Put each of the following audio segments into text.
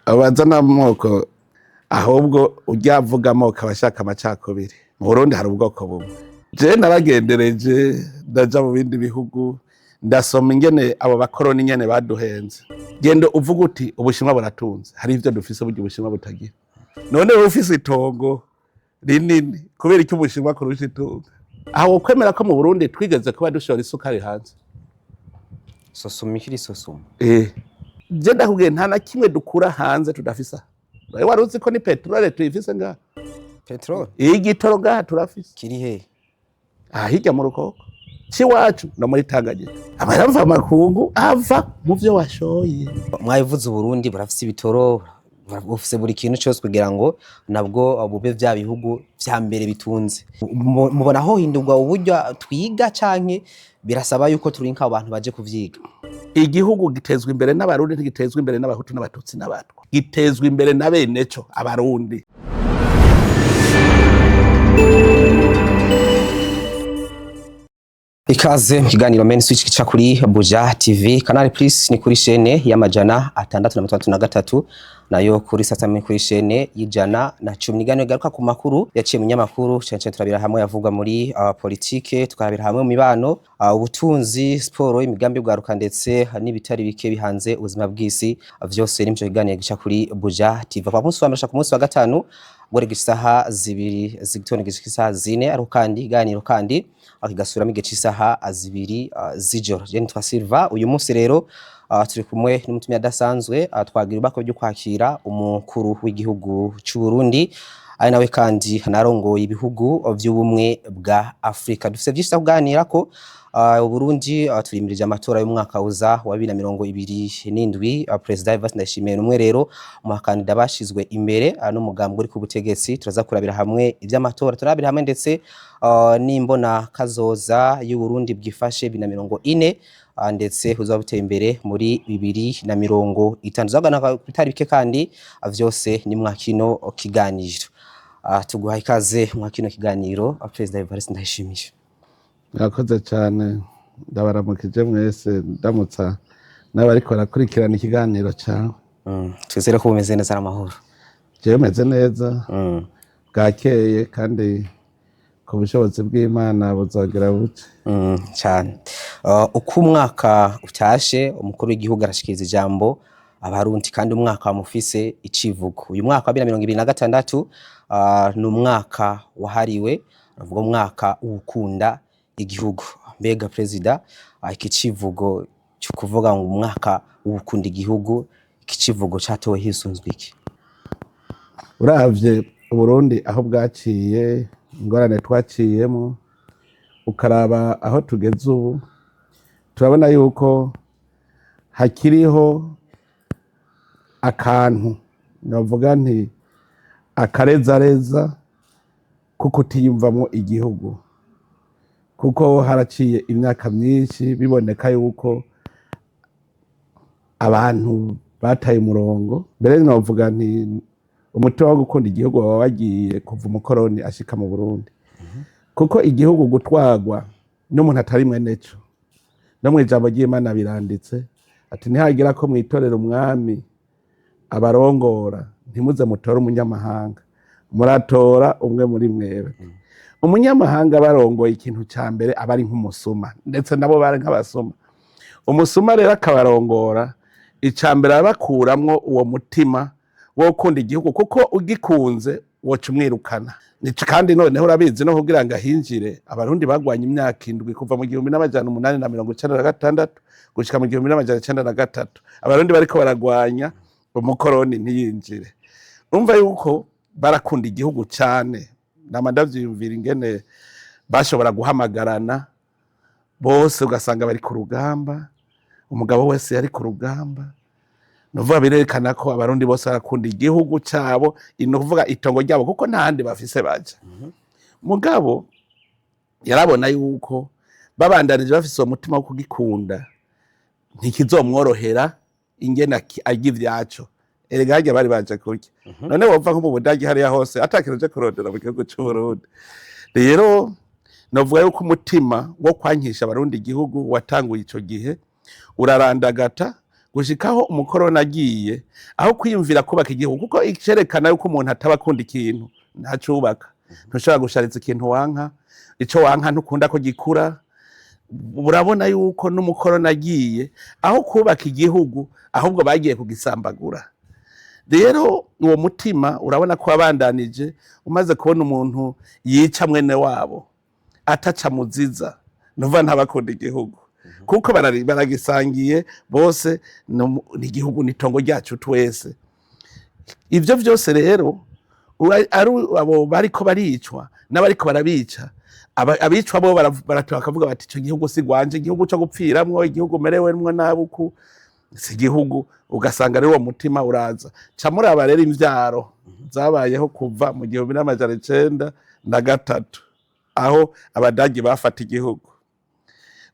Abaza n'amoko, ahubwo ujya avuga amoko aba ashaka amacakubiri. Mu Burundi hari ubwoko bumwe. Je naragendereje, ndaja mu bindi bihugu, ndasoma ingene abo bakoroni ingene baduhenze. Genda uvuga uti Ubushinwa buratunze, hari ivyo dufise burya Ubushinwa butagira. None wowe ufise itongo rinini, kubera iki Ubushinwa kurusha itunga? Aho wokwemera ko mu Burundi twigeze kuba dushora isukari hanze? Sosoma ikiri sosoma. Je ndakubwiye, nta na kimwe dukura hanze tudafise aha. Wewe wari uzi ko ni peteroli tuyifise ngaha? Petrol? Igitoro ngaha turafise. Kiri he? Aha hirya mu Rukoko c'iwacu no muri Tanganyika. Amahera mva makungu ava mu vyo washoye. Mwabivuze, Uburundi burafise ibitoro, bufise buri kintu cyose kugira ngo nabwo bube vya bihugu vya mbere bitunze. Mubona aho hindurwa uburyo twiga, canke birasaba yuko turinka abantu baje kuvyiga? Igihugu gitezwa imbere n'Abarundi, ntigitezwa imbere n'Abahutu n'Abatutsi n'Abatwa. Gitezwa imbere na beneco, Abarundi. Ikaze mu kiganiro Main Switch gica kuri Buja TV, Canal Plus ni kuri chaîne ya 663, nayo kuri Satami kuri chaîne y'110. Iganiro garuka ku makuru yaciye mu nyamakuru cyane cyane, turabira hamwe yavugwa muri politike, tukarabira hamwe mu mibano, ubutunzi, siporo, imigambi y'ugwaruka, ndetse n'ibitari bike bihanze ubuzima bw'isi. Vyose ni mu kiganiro gica kuri Buja TV kwa munsi wa mbere ku munsi wa gatanu, guhera isaha 2 z'igitondo gushika isaha 4, ariko kandi iganiro kandi kigasubiramo igihe c'isaha 2 z'ijoro. Je nitwa Silva. Uyu munsi rero turi kumwe n'umutumire adasanzwe. Twagira ibako ryo kwakira umukuru w'igihugu c'u Burundi, ari nawe kandi narongoye ibihugu vy'ubumwe bwa Afrika. Dufise vyinshi kuganirako. Uburundi turimirije amatora y'umwaka uza wa 2027. Perezida Evariste Ndayishimiye numwe rero mu bakandida bashizwe imbere n'umugambi uri ku butegetsi. Turaza kurabira hamwe ivy'amatora, turabira hamwe ndetse n'imbona kazoza y'Uburundi bwifashe 2040, ndetse uzoba buteye imbere muri 2050. Tuzagana bitari bike kandi vyose ni mwa kino kiganiro. Tuguha ikaze mwa kino kiganiro, Perezida Evariste Ndayishimiye. Murakoze cyane, ndabaramukije mwese, ndamutsa n'abariko barakurikirana ikiganiro cawe. Twizere ko bumeze neza n'amahoro. Jewe meze neza, bwakeye, kandi ku bushobozi bw'Imana buzongera buce. Cyane. Uko umwaka utashe, umukuru w'igihugu arashikiriza ijambo Abarundi, kandi umwaka wamufise icivugo. Uyu mwaka wa 2026 ni umwaka wahariwe, avuga umwaka w'ukunda igihugu. Mbega Perezida, iki civugo cyo kuvuga ngo umwaka w'ukunda igihugu, iki civugo catowe hisunzwe iki? Uravye Uburundi aho bwaciye, ingorane twaciyemo, ukaraba aho tugeze ubu, turabona yuko hakiriho akantu navuga nti akarezareza ko kutiyumvamwo igihugu, kuko haraciye imyaka myinshi biboneka yuko abantu bataye umurongo. Mbere novuga nti umutima wo gukunda igihugu waba wagiye kuva umukoroni ashika mu Burundi, kuko igihugu gutwarwa n'umuntu atari mweneco, no mw'ijambo ry'Imana biranditse ati ntihagira ko mwitorera umwami abarongora, ntimuze mutore umunyamahanga, muratora umwe muri mwebwe. Umunyamahanga barongoye, ikintu ca mbere aba ari nk'umusuma, ndetse nabo bari nk'abasuma. Umusuma rero akabarongora, ica mbere arabakuramwo uwo mutima wo gukunda igihugu, kuko ugikunze woca umwirukana. Nico kandi noneho urabizi, no kugira ngo ahinjire, Abarundi bagwanye imyaka 7, kuva mu 1896 gushika mu 1903, Abarundi bariko baragwanya umukoroni ntiyinjire. Urumva yuko barakunda igihugu cane. Nama ndavyiyumvira ingene bashobora guhamagarana bose, ugasanga bari ku rugamba, umugabo wese yari ku rugamba. Nuvuga birerekana ko Abarundi bose barakunda igihugu cabo, ni ukuvuga itongo ryabo, kuko nta handi bafise baja. Mugabo yarabona yuko babandanije bafise uwo mutima wo kugikunda, ntikizomworohera ingene arya ivyaco. Erega harya bari baje kurya. None wopfa nko mu Budagi hariya hose atakintu uje kurondera mu gihugu c'Uburundi? Rero novuga yuko umutima wo kwankisha Abarundi igihugu watanguye ico gihe, urarandagata. Gushikaho umukoroni agiye, aho kwiyumvira kubaka igihugu, kuko icerekana yuko umuntu ataba akunda ikintu, ntacubaka. Ntushobora gushariza ikintu wanka. Ico wanka ntukunda ko gikura. Urabona yuko n'umukoroni agiye, aho kubaka igihugu, ahubwo bagiye kugisambagura. Rero uwo mutima urabona ko wabandanije. Umaze kubona umuntu yica mwene wabo ataca muziza, nuva ntabakunda igihugu, kuko baragisangiye bose. Ni igihugu, ni itongo ryacu twese. Ivyo vyose rero, ari abo bariko baricwa n'abariko barabica, abicwa bo barataha bakavuga bati: "Ico gihugu si gwanje, igihugu co gupfiramwo, igihugu merewemwo nabi uku si igihugu." Ugasanga rero uwo mutima uraza. Ca muraba rero imvyaro zabayeho kuva mu 1903, aho Abadagi bafata igihugu,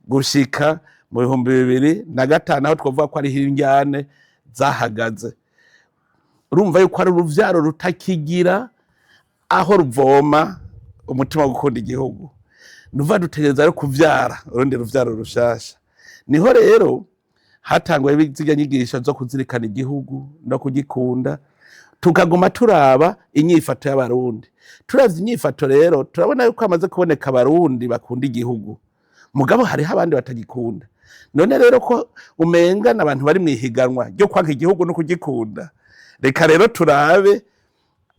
gushika mu 2005, aho twavuga ko ariho indyane zahagaze. Urumva yuko ari uruvyaro rutakigira aho ruvoma umutima wo gukunda igihugu. Nuva dutegereza rero kuvyara urundi ruvyaro rushasha. Niho rero hatanguye zirya nyigisho zo kuzirikana igihugu no kugikunda. Tukaguma turaba inyifato y'Abarundi. Turavye inyifato rero, turabona yuko hamaze kuboneka Abarundi bakunda igihugu, mugabo hariho abandi batagikunda. None rero ko umenga n'abantu bari mw'ihiganwa ryo kwanka igihugu no kugikunda, reka rero turabe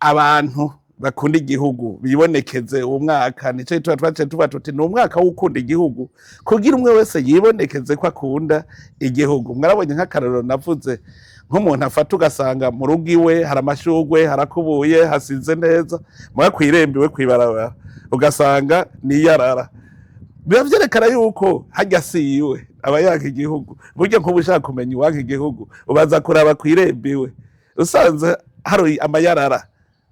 abantu bakunda igihugu bibonekeze uwo mwaka. Nico gituma twaciye tuvuga tuti ni umwaka w'ukunda igihugu, kugira umwe wese yibonekeze ko akunda igihugu. Mwarabonye nk'akarorero navuze, nk'umuntu afata ugasanga mu rugo iwe hari amashurwe, harakubuye, hasize neza, muga kw'irembo iwe, kw'ibarabara, ugasanga niyarara. Biba vyerekana yuko harya si iwe, aba yanka igihugu. Burya nk'ubu ushaka kumenya uwanka igihugu, ubaza kuraba kw'irembo iwe. Usanze hari amayarara,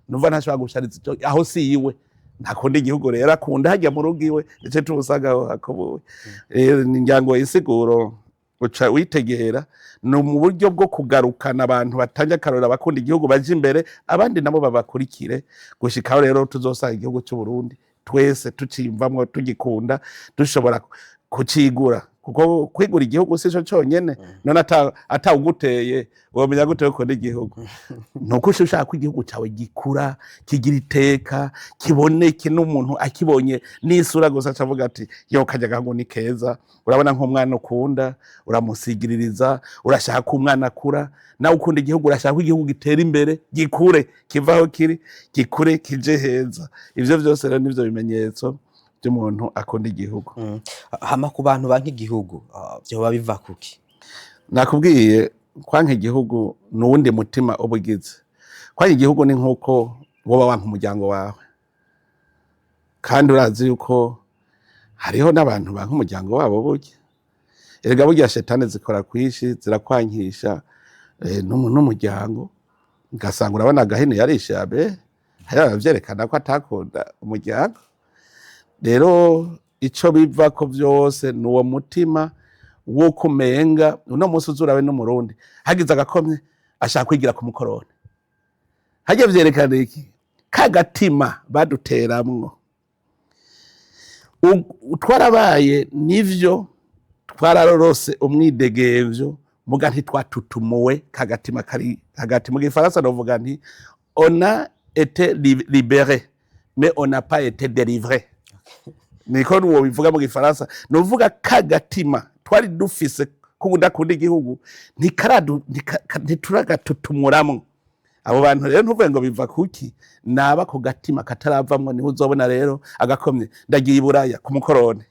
numva ntashobora gushariza ico, aho si iwe, ntakunda igihugu. Rero akunda harya mu rugo iwe, nico tubusanga aho hakubuye. Rero ni ngira insiguro uca witegera, ni mu buryo bwo kugarukana abantu batanga akarorero, abakunda igihugu baje imbere, abandi nabo babakurikire, gushikaho rero tuzosanga igihugu c'u Burundi twese tuciyumvamwo, tugikunda, dushobora kucigura. Kuko kwigura igihugu si co conyene. None atawuguteye womenya gute ko ukunda igihugu? Nuko uca ushaka ko igihugu cawe gikura, kigira iteka, kiboneke, n'umuntu akibonye n'isura gusa acavuga ati: "Yo, karya gahugu ni keza." Urabona nk'umwana ukunda, uramusigiririza, urashaka ko umwana akura. Nawe ukunda igihugu, urashaka ko igihugu gitera imbere, gikure, kiva aho kiri, gikure kije heza. Ivyo vyose rero nivyo bimenyetso by'umuntu akunda igihugu. Hama ku bantu banka igihugu, vyoba biva kuki? Nakubwiye, kwanka igihugu ni uwundi mutima uba ugize. Kwanka igihugu ni nk'uko woba wanka umuryango wawe, kandi urazi yuko hariho n'abantu banka umuryango wabo. Burya erega, burya shetani zikora kwishi, zirakwankisha n'umuryango. Ugasanga urabona Gahini yarishe Abeli, hariho abavyerekana ko atakunda umuryango. Rero ico bivako vyose ni uwo mutima w'uko umenga uno munsi uzurabe n'Umurundi hagize agakomye ashaka kwigira ku mukoroni. Harya vyerekana iki? Ka gatima baduteramwo. Twarabaye nivyo, twararorose umwidegemvyo, muga ntitwatutumuwe kagatima kari hagati. Mu gifaransa novuga nti: "On a été libéré, mais on n'a pas été délivré." Niko nuwo bivuga mu gifaransa. Nuvuga kagatima twari dufise ko kudakunda igihugu ntituragatutumuramo. Abo bantu rero ntuvuge ngo biva kuki, naba ku gatima kataravamwo. Niho uzobona rero agakomye: "Ndagiye i Buraya ku mukorone."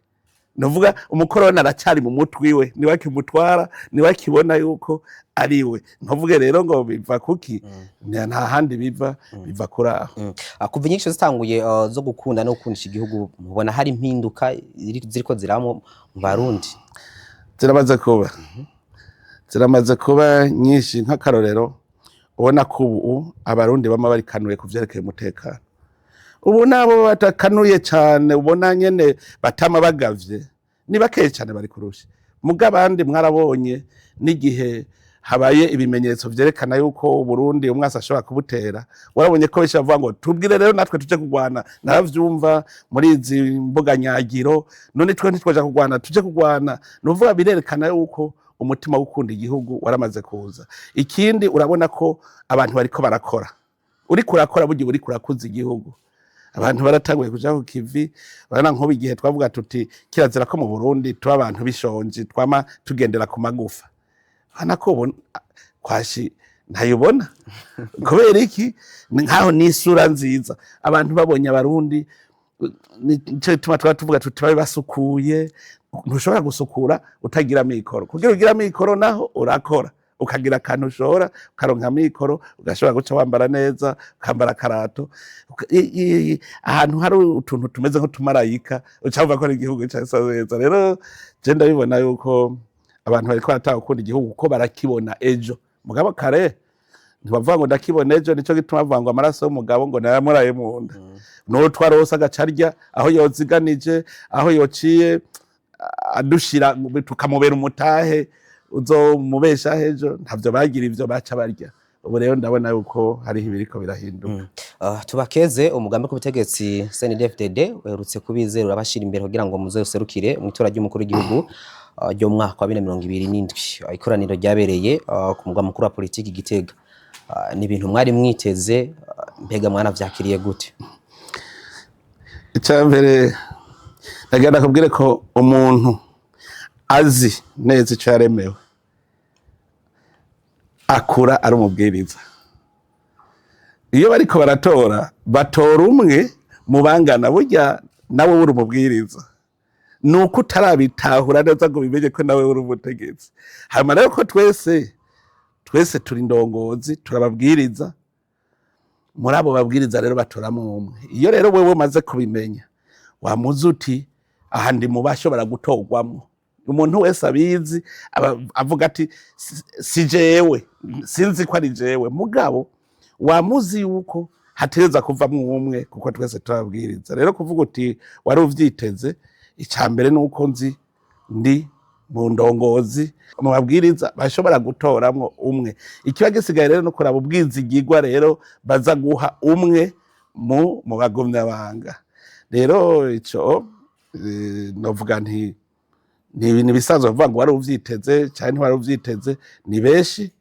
Nuvuga umukorone aracari mu mutwe iwe, niwe akimutwara, niwe akibona yuko ari we. Ntuvuge rero ngo biva kuki, nta handi biva, biva kuri aho. Kuva inyigisho zitanguye zo gukunda no gukundisha igihugu, mubona hari impinduka ziriko ziraba mu Barundi? Ziramaze kuba nyinshi. Nk'akarorero, ubona ko ubu Abarundi bama barikanuye ku vyerekeye umutekano. Ubu nabo batakanuye cane, ubona nyene batama bagavye, ni bakeye cane bari kurusha. Muga abandi mwarabonye n'igihe habaye ibimenyetso vyerekana yuko Uburundi umwasi ashobora kubutera, warabonye ko benshi bavuga ngo: "Tubwire rero natwe tuje kugwana." Naravyumva muri izi mbuga nyagiro: "None twe ntitwaja kugwana? Tuje kugwana." Nuvuga birerekana yuko Umutima wo gukunda igihugu waramaze kuza. Ikindi, urabona ko abantu bariko barakora. Uriko urakora, burya uriko urakuza igihugu. Abantu baratanguye kuja ku kivi. Urabona nk'ubu igihe twavuga tuti kirazira ko mu Burundi tuba abantu bishonje, twama tugendera ku magufa. Urabona ko ubu kwashi ntayibona. Kubera iki? Ni nkaho n'isura nziza abantu babonye Abarundi. Nico gituma twaba tuvuga tuti babe basukuye. Ntushobora gusukura utagira amikoro. Kugira ugire amikoro naho urakora, ukagira akantu ushora, ukaronka amikoro, ugashobora guca wambara neza, ukambara akarato. Ahantu hari utuntu tumeze nk'utumarayika, uca wumva ko ari igihugu casa neza. Rero je ndabibona yuko abantu bariko baratanga gukunda igihugu, kuko barakibona ejo. Mugabo kare ntibavuga ngo ndakibona ejo. Nico gituma bavuga ngo amaraso y'umugabo ngo nayamuraye mu nda. N'uwo twarose agaca arya aho yoziganije, aho yociye adushira, tukamubera umutahe uzomubesha ejo. Ntavyo bagira, ivyo baca barya. Ubu rero ndabona yuko hariho ibiriko birahinduka. Tubakeze umugambi ku butegetsi CNDD-FDD uherutse kubizera, urabashira imbere kugira ngo muzoserukire mu itora ry'umukuru w'igihugu ryo mu mwaka wa 2027. Ikoraniro ryabereye ku mugwa mukuru wa politiki Gitega. Ni ibintu mwari mwiteze? Mbega mwanavyakiriye gute? Icya mbere, ndagenda kubwire ko umuntu azi neza ico yaremewe akura ari umubwiriza. Iyo bariko baratora, batora umwe mu bangana. Burya nawe uri umubwiriza, ni uko utarabitahura neza ngo bimenye ko nawe uri umutegetsi. Hanyuma rero ko twese twese turi indongozi, turababwiriza. Muri abo babwiriza rero batoramwo umwe. Iyo rero wewe umaze kubimenya, wamuze uti aha ndi mu bashobora gutorwamwo. Umuntu wese abizi aba avuga ati si jewe, sinzi ko ari jewe." Mugabo wamuzi yuko hatereza kuvamwo umwe, kuko twese turabwiriza. Rero kuvuga uti wari uvyiteze, icya mbere ni uko nzi ndi mu ndongozi, mu babwiriza bashobora gutoramwo umwe. Ikiba gisigaye rero no kuraba ubwizigirwa rero baza guha umwe mu bagumyabanga. Rero ico novuga nti ni ibintu bisanzwe. Kuvuga ngo wari uvyiteze canke ntiwari uvyiteze, ni benshi,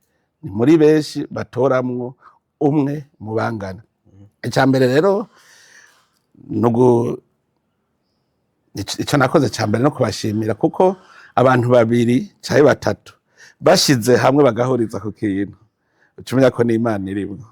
ni muri benshi batoramwo umwe mu bangana. Icya mbere rero nugu ico nakoze ca mbere no kubashimira, kuko abantu babiri canke batatu bashize hamwe bagahuriza ku kintu, uca umenya ko n'Imana irimwo.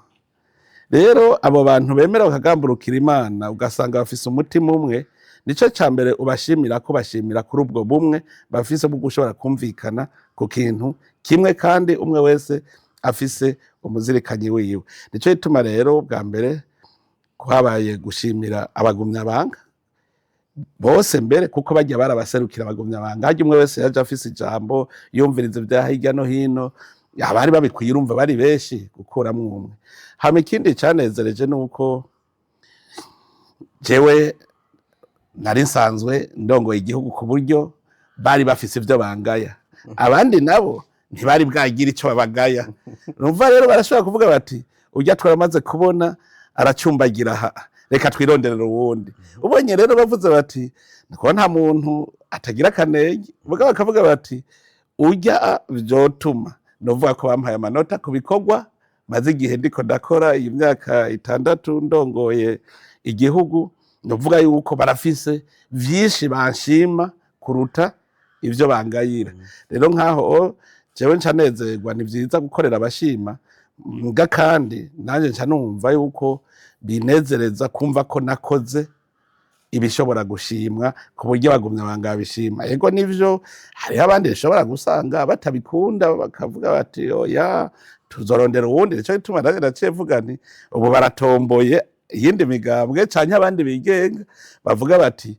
Rero abo bantu bemera bakagamburukira Imana, ugasanga bafise umutima umwe, nico ca mbere ubashimira, ko bashimira kuri ubwo bumwe bafise bwo gushobora kumvikana ku kintu kimwe, kandi umwe wese afise umuzirikanyi wiwe. Nico gituma rero bwa mbere kwabaye gushimira abagumyabanga bose mbere, kuko bajya barabaserukira abagumyabanga. Harya umwe wese yaje afise ijambo, yumviriza ivya hirya no hino, abari babikwiye. Urumva bari benshi, gukuramwo umwe. Hama ikindi canezereje nuko jewe nari nsanzwe ndongoye igihugu, ku buryo bari bafise ivyo bangaya, abandi nabo ntibari bwagira ico babagaya. Numva rero barashobora kuvuga bati urya twaramaze kubona aracumbagira aha, reka twironderere uwundi. Ubonye rero bavuze bati kuba nta muntu atagira akanenge, mugabo bakavuga bati urya vyotuma. Novuga ko bampaye amanota ku bikorwa maze igihe ndiko ndakora, iyi myaka 6 ndongoye igihugu. Novuga yuko barafise vyinshi banshima kuruta ivyo bangayira. Rero nkaho jewe nca nezerwa. Ni vyiza gukorera abashima, mbwa kandi nanje nca numva yuko binezereza kumva ko nakoze ibishobora gushimwa, ku buryo bagumya bangabishima. Ego nivyo, hariho abandi bishobora gusanga batabikunda, bakavuga bati oya, tuzorondera uwundi. Nico gituma nanjye naciye mvuga nti ubu baratomboye iyindi migambwe canke abandi bigenga, bavuga bati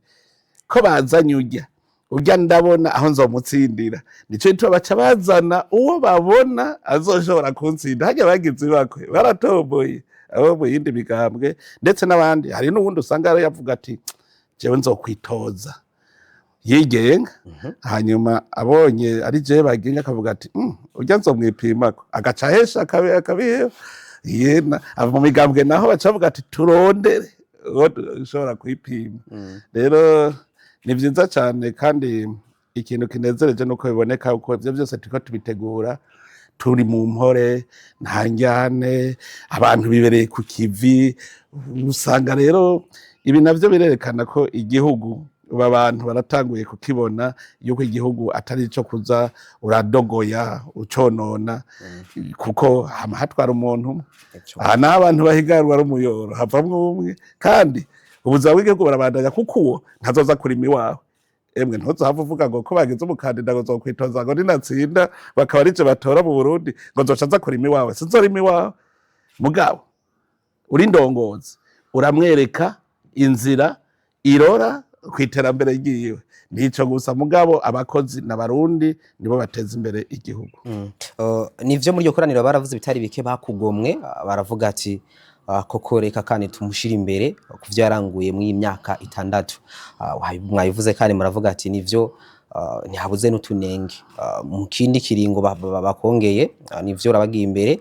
ko bazanye urya, urya ndabona aho nzomutsindira. Nico gituma baca bazana uwo babona azoshobora kuntsinda. Harya bagize ibakwe, baratomboye abo mu yindi migambwe ndetse n'abandi. Hari n'uwundi usanga yavuga ati jewe nzokwitoza yigenga, hanyuma abonye ari jewe bagenga akavuga ati urya nzomwipimako", agaca ahesha akabiheba. Yena ava mu migambwe naho baca bavuga ati turondere uwo ushobora kwipima. Rero ni vyiza cane kandi Ikintu kinezereje nuko biboneka uko ivyo vyose turiko tubitegura turi mu mpore, nta njyane, abantu bibereye ku kivi. Usanga rero ibi navyo birerekana ko igihugu ubu abantu baratanguye kukibona yuko igihugu atari ico kuza uradogoya uconona, kuko hama hatwara umuntu umwe. Aha naho abantu bahiganwa ari umuyoro, havamwo umwe, kandi ubuzima bw'igihugu burabandanya, kuko uwo ntazoza kurima iwawe. Emwe, ntuzohava uvuga ngo ko bagize umukandida ngo nzokwitoza, ngo ninatsinda bakaba arivyo batora mu Burundi, ngo nzoca nza kurima iwawe. Sinzorima iwawe. Mugabo uri ndongozi, uramwereka inzira irora kw'iterambere ryiwe. Nico gusa. Mugabo abakozi n'Abarundi nibo bateza imbere igihugu. Nivyo, muri iryo koraniro baravuze bitari bike, bakugomwe, baravuga ati koko reka kandi tumushire imbere ku vyo yaranguye muri iyi myaka 6. Mwabivuze kandi muravuga ati nivyo, ntihabuze n'utunenge. Mu kindi kiringo bakongeye, nivyo urabagiye imbere,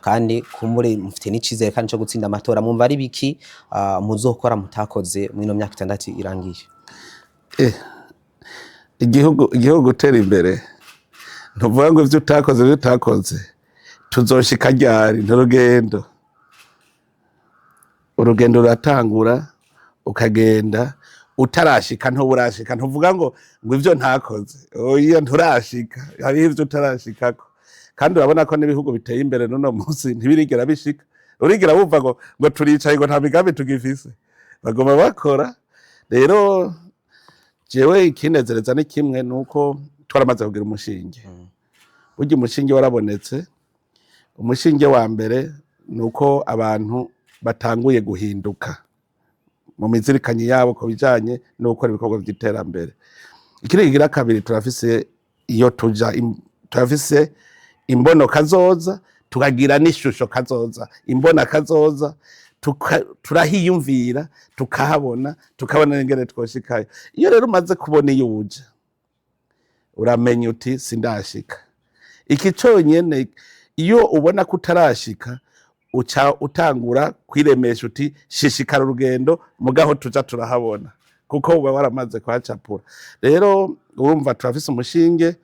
kandi kumbure mufite n'icizere kandi co gutsinda amatora. Mwumva ari biki muzokora mutakoze muri ino myaka 6 irangiye? Igihugu gutera imbere, ntuvuga ngo ivyo utakoze tuzoshika ryari. Nturugendo, urugendo ruratangura ukagenda, utarashika ntuburashika. Ntuvuga ngo ivyo ntakoze. Oya, nturashika, hariho ivyo utarashikako. Kandi urabona ko n'ibihugu biteye imbere n'uno munsi ntibirigera bishika, urigera wumva ngo turicaye, ngo nta migambi tugifise. Bagoma bakora. Rero jewe ikinezereza ni kimwe, nuko twaramaze kugira umushinge. Burya umushinge warabonetse. Umushinge wa mbere ni uko abantu batanguye guhinduka mu mizirikanyi yabo ku bijanye no gukora ibikorwa vy'iterambere. Ikindi kigira kabiri, turafise iyo tuja, turafise imbono kazoza, tukagira n'ishusho kazoza. Imbona kazoza turahiyumvira, tukahabona, tukabona n'ingene twoshikayo. Iyo rero umaze kubona iyo uja, uramenya uti sindashika. Iki conyene, iyo ubona ko utarashika, uca utangura kwiremesha uti shishikara urugendo, mugaho tuja turahabona, kuko uba waramaze kuhacapura. Rero urumva turafise umushinge,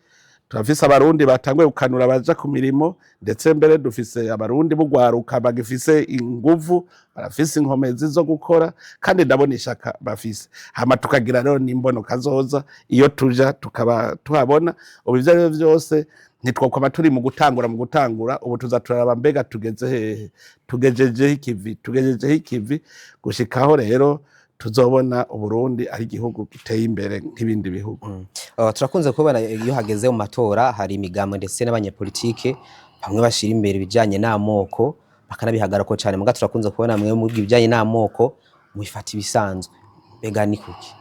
turafise Abarundi batanguye gukanura baja ku mirimo, ndetse mbere dufise Abarundi b'ugwaruka bagifise inguvu, barafise inkomezi zo gukora, kandi ndabona ishaka bafise. Hama tukagira rero n'imbono kazoza, iyo tuja tukaba tuhabona. Ubu ivyo arivyo vyose ntitwokwama turi mu gutangura. Ubu tuza turaraba mbega tugeze hehe, tugejejeho ikivi, tugejejeho ikivi, gushikaho rero tuzobona Uburundi ari igihugu giteye imbere nk'ibindi bihugu. Turakunze kubona iyo hageze mu matora hari imigambo ndetse n'abanyepolitike bamwe bashira imbere ibijanye n'amoko, bakanabihagarako cane. Muga turakunze kubona mwe mu ibijanye n'amoko mubifata ibisanzwe. Mbega ni kuki?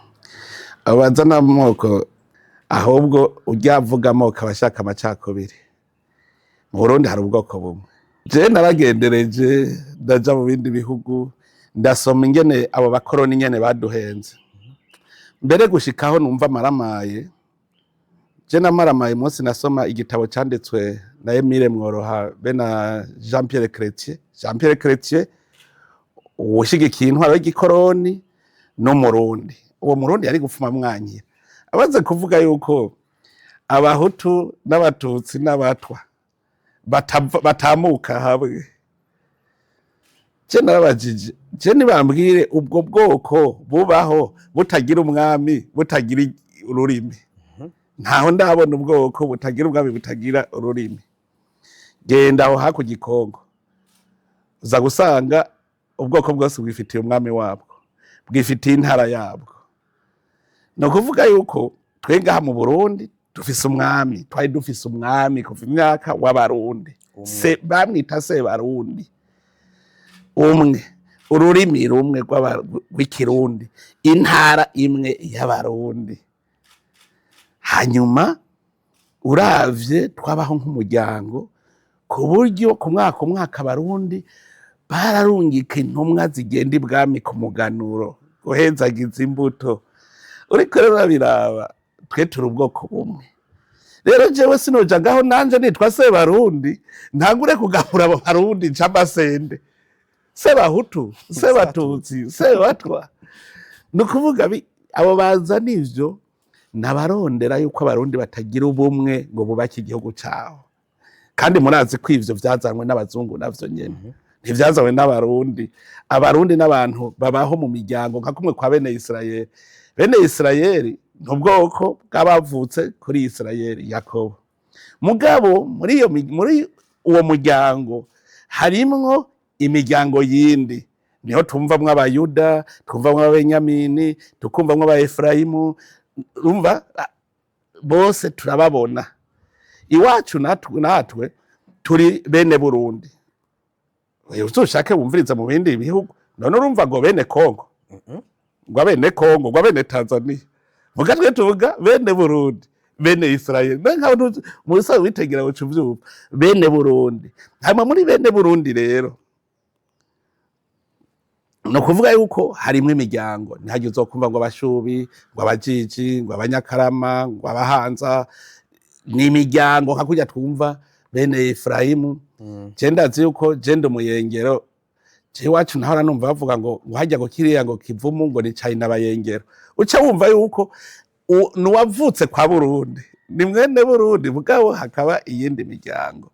Abaza n'amoko, ahubwo ujya avuga amoko aba ashaka amacakubiri. Mu Burundi hari ubwoko bumwe. Je naragendereje, ndaja mu bindi bihugu, ndasoma ingene abo bakoroni ingene baduhenze, mbere gushikaho numva maramaye. Je namaramaye umunsi nasoma igitabo canditswe na Emile Mworoha be na Jean Pierre Chrétien. Jean Pierre Chrétien uwushigikiye intwaro y'igikoroni n'Umurundi. Uwo Murundi yari gupfuma mwankira amaze kuvuga yuko Abahutu n'Abatutsi n'Abatwa batamuka hamwe. Je narabajije, je nibambwire ubwo bwoko bubaho butagira umwami, butagira ururimi. Ntaho ndabona ubwoko butagira ubwami, butagira ururimi. Genda aho hakurya i Kongo, uza gusanga ubwoko bwose bwifitiye umwami wabwo, bwifitiye intara yabwo. Ni ukuvuga yuko twe ngaha mu Burundi dufise umwami, twari dufise umwami kuva imyaka w'Abarundi, se bamwita Sebarundi umwe, ururimi rumwe rw'Ikirundi, intara imwe y'Abarundi. Hanyuma uravye twabaho nk'umuryango, ku buryo ku mwaka umwaka Abarundi bararungika intumwa zigenda ibwami ku muganuro guhezagiza imbuto. Uriko rero urabiraba, twe turi ubwoko bumwe. Rero jewe sinoja ngaho nanje nitwa Sebarundi ntangure kugabura abo Barundi nca amasende, Sebahutu, Sebatutsi, Sebatwa. Ni ukuvuga abo bazana ivyo. Nabarondera yuko Abarundi batagira ubumwe ngo bubake igihugu cabo. Kandi murazi ko ivyo vyazanywe n'abazungu, navyo nyene ntivyazanywe n'Abarundi. Abarundi n'abantu babaho mu miryango nka kumwe kwa bene Isirayeli. Bene Isirayeli ni ubwoko bw'abavutse kuri Isirayeli, Yakobo. Mugabo muri uwo muryango harimwo imiryango yindi, niho tumvamwo Abayuda, twumvamwo Ababenyamini, tukumvamwo Abaefurayimu. Urumva bose turababona iwacu. Natwe turi bene Burundi. Uzoshake wumviriza mu bindi bihugu, none urumva ngo bene Kongo, ngo abene Kongo, ngo abene Tanzania. Muga twe tuvuga bene Burundi, bene Israel. None nkaho musa witegera uca uvyumva bene Burundi. Hanyuma muri bene Burundi rero, ni ukuvuga yuko harimwo imiryango. Ntihagire uzokumva ngo Abashubi, ngo Abajiji, ngo Abanyakarama, ngo Abahanza. Ni imiryango nka kurya twumva bene Efurayimu. Je ndazi yuko je ndi Umuyengero. Je iwacu nahora numva bavuga ngo harya ngo kiriya ngo Kivumu ngo ni China Bayengero. Uca wumva yuko nuwavutse kwa Burundi ni mwene Burundi, mugabo hakaba iyindi miryango.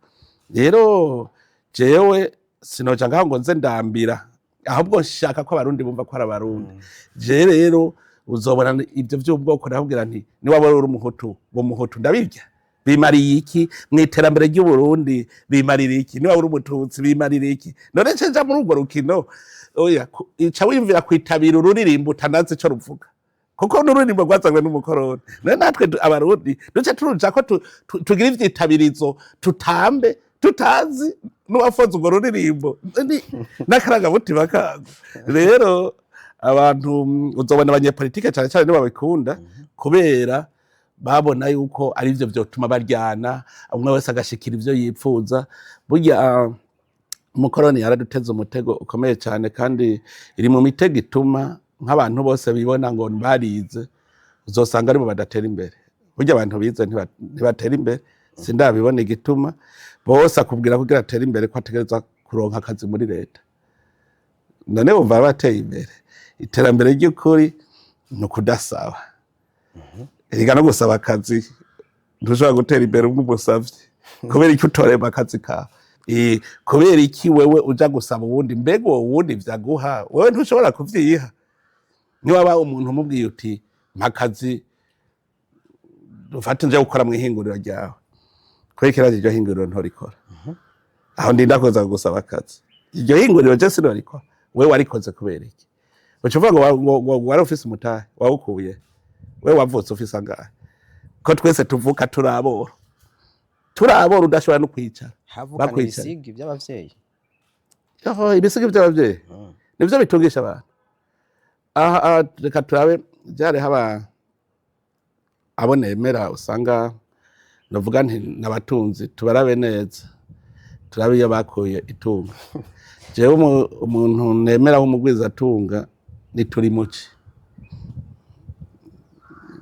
Rero jewe sinoja ngaho ngo nze ndambira, ahubwo nshaka ko Abarundi bumva ko ari Abarundi. Je rero uzobona ibyo by'ubwoko, ndakubwira nti niwaba uri Umuhutu, uwo Muhutu ndabirya bimariye iki mu iterambere ry'Uburundi? Bimarira iki? Niba uri Umututsi, bimarira iki? None nce nja muri urwo rukino? Oya. Ica wiyumvira kwitabira ururirimbo utanazi ico ruvuga, kuko n'ururirimbo rwazanywe n'umukoroni. None natwe Abarundi duce turuja ko tugira ivyitabirizo, tutambe tutazi n'uwafoze urwo ruririmbo n'akarangamutima karwo. Rero abantu uzobona abanyepolitike cane cane nibo babikunda, kubera babona yuko arivyo vyotuma baryana, umwe wese agashikira ivyo yipfuza. Burya umukoroni yaraduteze umutego ukomeye cyane, kandi iri mu mitego ituma nk'abantu bose bibona ngo barize uzosanga aribo badatera imbere. Burya abantu bize ntibatera imbere, sindabibona igituma. Bose akubwira kugira atere imbere ko ategerezwa kuronka akazi muri leta. None wumva bateye imbere? Iterambere ry'ukuri ni ukudasaba. Erega no gusaba akazi ntushobora gutera imbere umwe umusavye. Kubera iki utorema akazi kawe? Kubera iki wewe uja gusaba uwundi? Mbega uwo wundi vyaguha, wewe ntushobora kuvyiha? Niwaba umuntu umubwiye uti: "Mpa akazi, ufate nje gukora mw'ihinguriro ryawe," kubera ikirazi iryo hinguriro ntorikora? Aho ndinda kuza gusaba akazi, iryo hinguriro je sinorikora. Wewe warikoze kubera iki? Uca uvuga ngo wari ufise umutahe wawukuye? Wewe wavutse ufise angahe, ko twese tuvuka turabora, turabora, udashobora no kwicara? Havukana Bakwicara. ibisigi by'abavyeyi. Yoho, ibisigi by'abavyeyi nivyo bitungisha abantu. Aha reka turabe byari haba abo nemera, usanga novuga nti n'abatunzi. Tubarabe neza, turabe iyo bakuye itunga. Jewe umuntu nemera w'umugwizatunga ni Turimuci.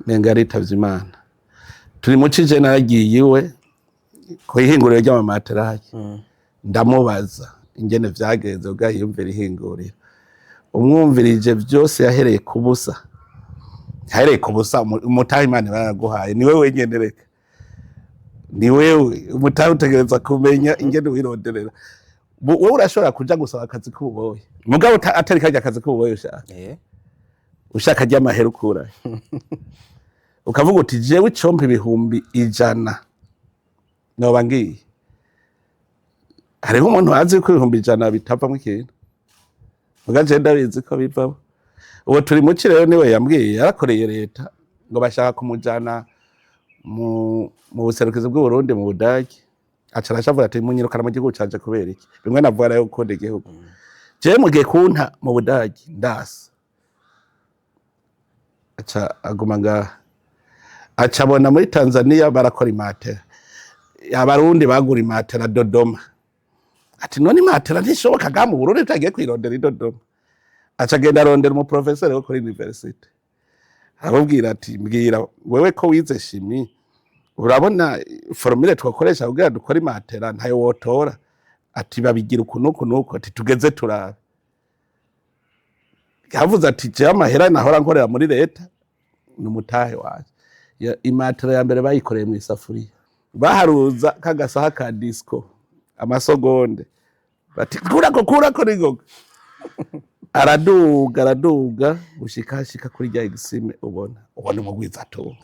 Nenga yaritavye Imana. Turimuci, je naragiye iwe ku ihinguriro ry'amamatera, ndamubaza ingene vyagenze ubwo yiyumvira ihinguriro. Umwumvirije vyose, yahereye ku busa, yahereye ku busa. Umutahe Imana baraguhaye, ni wewe wenyene. Reka, ni wewe umutahe, utegereza kumenya ingene wironderera. Wowe urashobora kuja gusaba akazi k'ububoyi, mugabo atari karya akazi k'ububoyi ushaka. Ushaka ry'amahera ukurahe? Ukavuga uti: "Jewe icompa 100,000 noba ngiye." Hariho umuntu azi ko 100,000 bitavamwo ikintu, muga je ndabizi ko bivamo. Uwo turi muci rero niwe yambwiye, yarakoreye leta, ngo bashaka kumujana mu buserukizi bw'Uburundi mu Budagi. Aca arashavura ati: "Munyirukana mu gihugu canje kubera iki?" Bimwe navuga rero, gukunda igihugu. Jewe mugiye kunta mu Budagi, ndasa. Aca aguma ngaha, aca abona muri Tanzania barakora imatera, Abarundi bagura imatera Dodoma. Ati: "None imatera ntishoboka ngaha mu Burundi tagiye kwirondera i Dodoma?" Aca agenda arondera umuprofeseri wo kuri université, aramubwira ati: "Mbwira wewe ko wize chimie, urabona formule twakoresha kugira dukore imatera ntayo wotora?" Ati: "Babigira uku nuku nuku." Ati: "Tugeze turabe." Yavuze ati: "Jewe amahera nahora nkorera muri leta ni umutahe wanje." Imatera ya mbere bayikoreye mu isafuriya, baharuza kagasaha ka disco amasogonde, bati kurako kurako ningoga. Araduga, araduga gushika ashika kuri rya exime. Ubona umugwizatunga.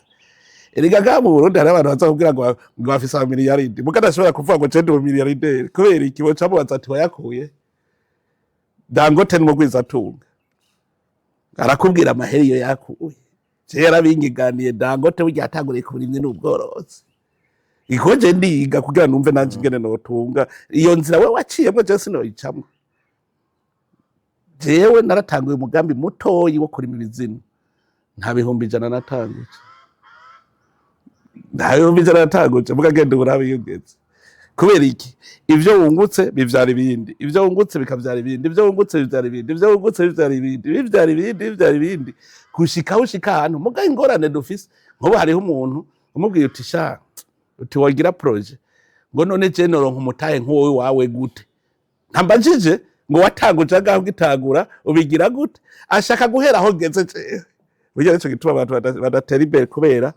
Erega ngaha mu Burundi hari abantu baza kubwira ngo bafise amamiliyaridi, muga adashobora kuvuga ngo je ndi umumiliyarideri. Kubera iki? Boca mubaza ati wayakuye? Dangote ni umugwizatunga, arakubwira amahera iyo yakuye. Je yarabinyiganiye. Dangote burya yatanguriye ku burimyi n'ubworozi. Iko je ndiga kugira numve nanje ingene notunga. Iyo nzira we waciyemwo, je sinoyicamwo. Jewe naratanguye umugambi mutoyi wo kurima ibizinu. Nta 100,000 natanguje, nta 100,000 natanguje, muga genda urabe iyo ugeze. Kubera iki? Ivyo wungutse bivyara ibindi, ivyo wungutse bikavyara ibindi, ivyo wungutse bivyara ibindi, ivyo wungutse bivyara ibindi, bivyara ibindi, bivyara ibindi, gushika aho ushika ahantu. Muga ingorane dufise, nk'ubu hariho umuntu umubwiye uti sha, uti wogira projet, ngo none je noronka umutahe nk'uwowe wawe gute? Ntambajije ngo watanguje angahe, ugitangura ubigira gute? Ashaka guhera aho ngeze jewe. Burya nico gituma abantu badatera imbere, kubera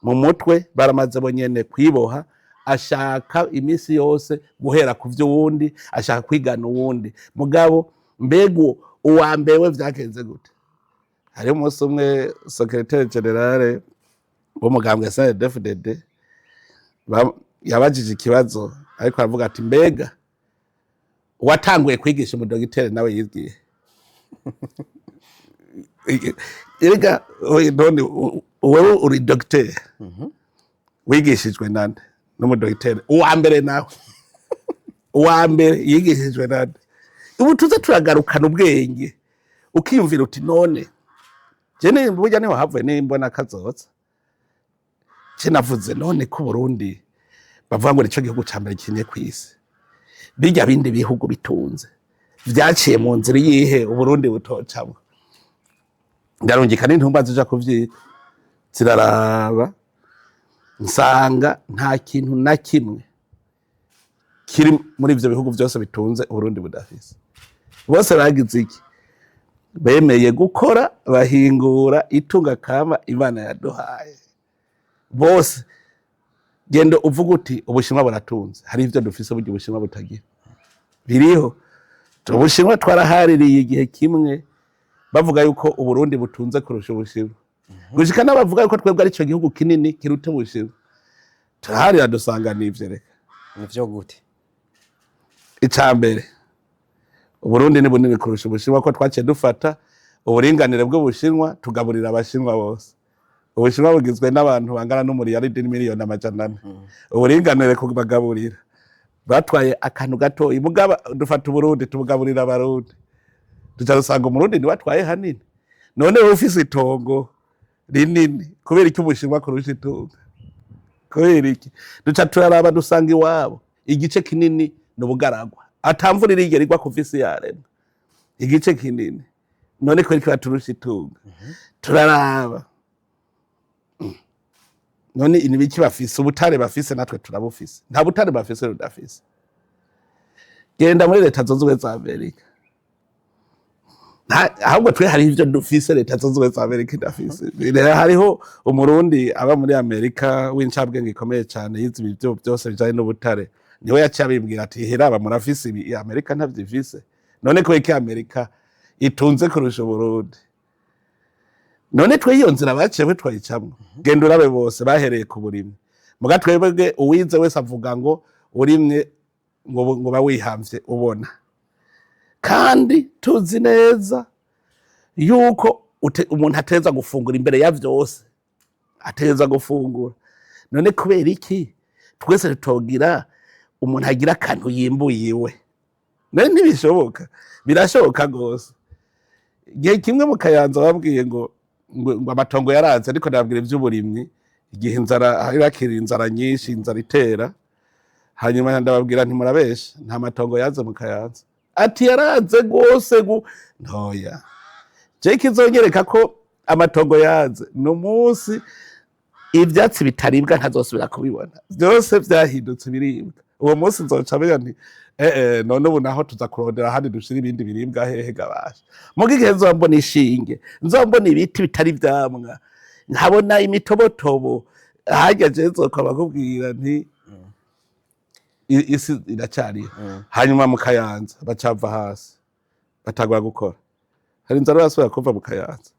mu mutwe baramaze bonyene kwiboha. Ashaka iminsi yose guhera ku vy'uwundi, ashaka kwigana uwundi. Mugabo mbega uwa mbere we vyagenze gute? Hariho umunsi umwe secrétaire général w'umugambwe CNDD-FDD yabajije ikibazo, ariko aravuga ati mbega uwatanguye kwigisha umudogiteri nawe yigiye? Erega oye, none wewe uri dogiteri, wigishijwe nande? N'umudogiteri uwa mbere nawe, uwa mbere yigishijwe nande? Ubu tuze turagarukana ubwenge, ukiyumvira uti none je burya niho havuye nimbona kazoza. Je navuze none ko Burundi bavuga ngo nico gihugu ca mbere kinye kw'isi, bijya bindi bihugu bitunze vyaciye mu nzira iyihe Uburundi butocamwo? Ndarungika n'intumba zija kuvyiga, ziraraba, nsanga nta kintu na kimwe kiri muri ivyo bihugu vyose bitunze Uburundi budafise. Bose bagize iki? Bemeye gukora, bahingura itunga kama Imana yaduhaye. Bose, genda uvuga uti Ubushinwa buratunze, hari ivyo dufise burya Ubushinwa butagira biriho. Ubushinwa twarahaririye igihe kimwe, bavuga yuko Uburundi butunze kurusha Ubushinwa, gushika n'abavuga yuko twebwe ari ico gihugu kinini kiruta Ubushinwa. Turaharira, dusanga n'ivyo reka. Nivyo gute? Ica mbere, Uburundi ni bunini kurusha Ubushinwa, ko twaciye dufata uburinganire bw'Ubushinwa, tugaburira Abashinwa bose. Ubushinwa bugizwe n'abantu bangana n'umuriyaridi n'400,000,000. Uburinganire kubagaburira, batwaye akantu gatoyi. Mugaba dufata Uburundi, tubugaburira Abarundi, duca dusanga Umurundi niwe atwaye hanini. None wowe ufise itongo rinini, kubera iki Ubushinwa kurusha itunga? Kubera iki? Duca turaraba, dusanga iwabo igice kinini ni ubugaragwa, atamvura irigera igwa kuva isi yaremwa, igice kinini. None kubera iki baturusha itunga? Turaraba none ni biki bafise? Ubutare bafise natwe turabufise, nta butare bafise rudafise. Genda muri Leta Zunze Ubumwe za Amerika, ahubwo twe hari ivyo dufise Leta Zunze Ubumwe za Amerika idafise. Rero hariho Umurundi aba muri Amerika w'incabwenge ikomeye cane, yize ibi byose bijanye n'ubutare, niwe yaciye abimbwira ati heraba murafise ibi Amerika ntavyifise. None kubera iki Amerika itunze kurusha Uburundi? None twe iyo nzira baciyemwo twayicamwo? Genda urabe, bose bahereye ku burimyi. Muga twebwe uwize wese avuga ngo urimye ngo ba wihamvye ubona, kandi tuzi neza yuko umuntu ateza gufungura imbere ya vyose, ateza gufungura. None kubera iki twese tutogira umuntu agira akantu yimbuye iwe? None ntibishoboka? Birashoboka gose. Igihe kimwe mu Kayanza babwiye ngo amatongo yaranze, ariko ndababwira ivy'uburimyi igihe inzara hari, hakiri inzara nyinshi, inzara itera. Hanyuma ndababwira nti murabesha, nta matongo yaze mu Kayanza. Ati yaranze gose. Gu ntoya je kizonyereka ko amatongo yaze ni umunsi ivyatsi bitaribwa ntazosubira kubibona, vyose vyahindutse ibiribwa. Uwo munsi nzoca menya nti none ubu naho tuza kurondera ahandi dushira ibindi biribwa hehe gabasha? Muga igihe nzoba mbona ishinge, nzoba mbona ibiti bitari ivyamwa. Nkabona imitobotobo harya, je nzokaba bakubwira nti isi iracariho. Hanyuma mu Kayanza bacava hasi batagura gukora, hari inzara basubira kuva mu Kayanza.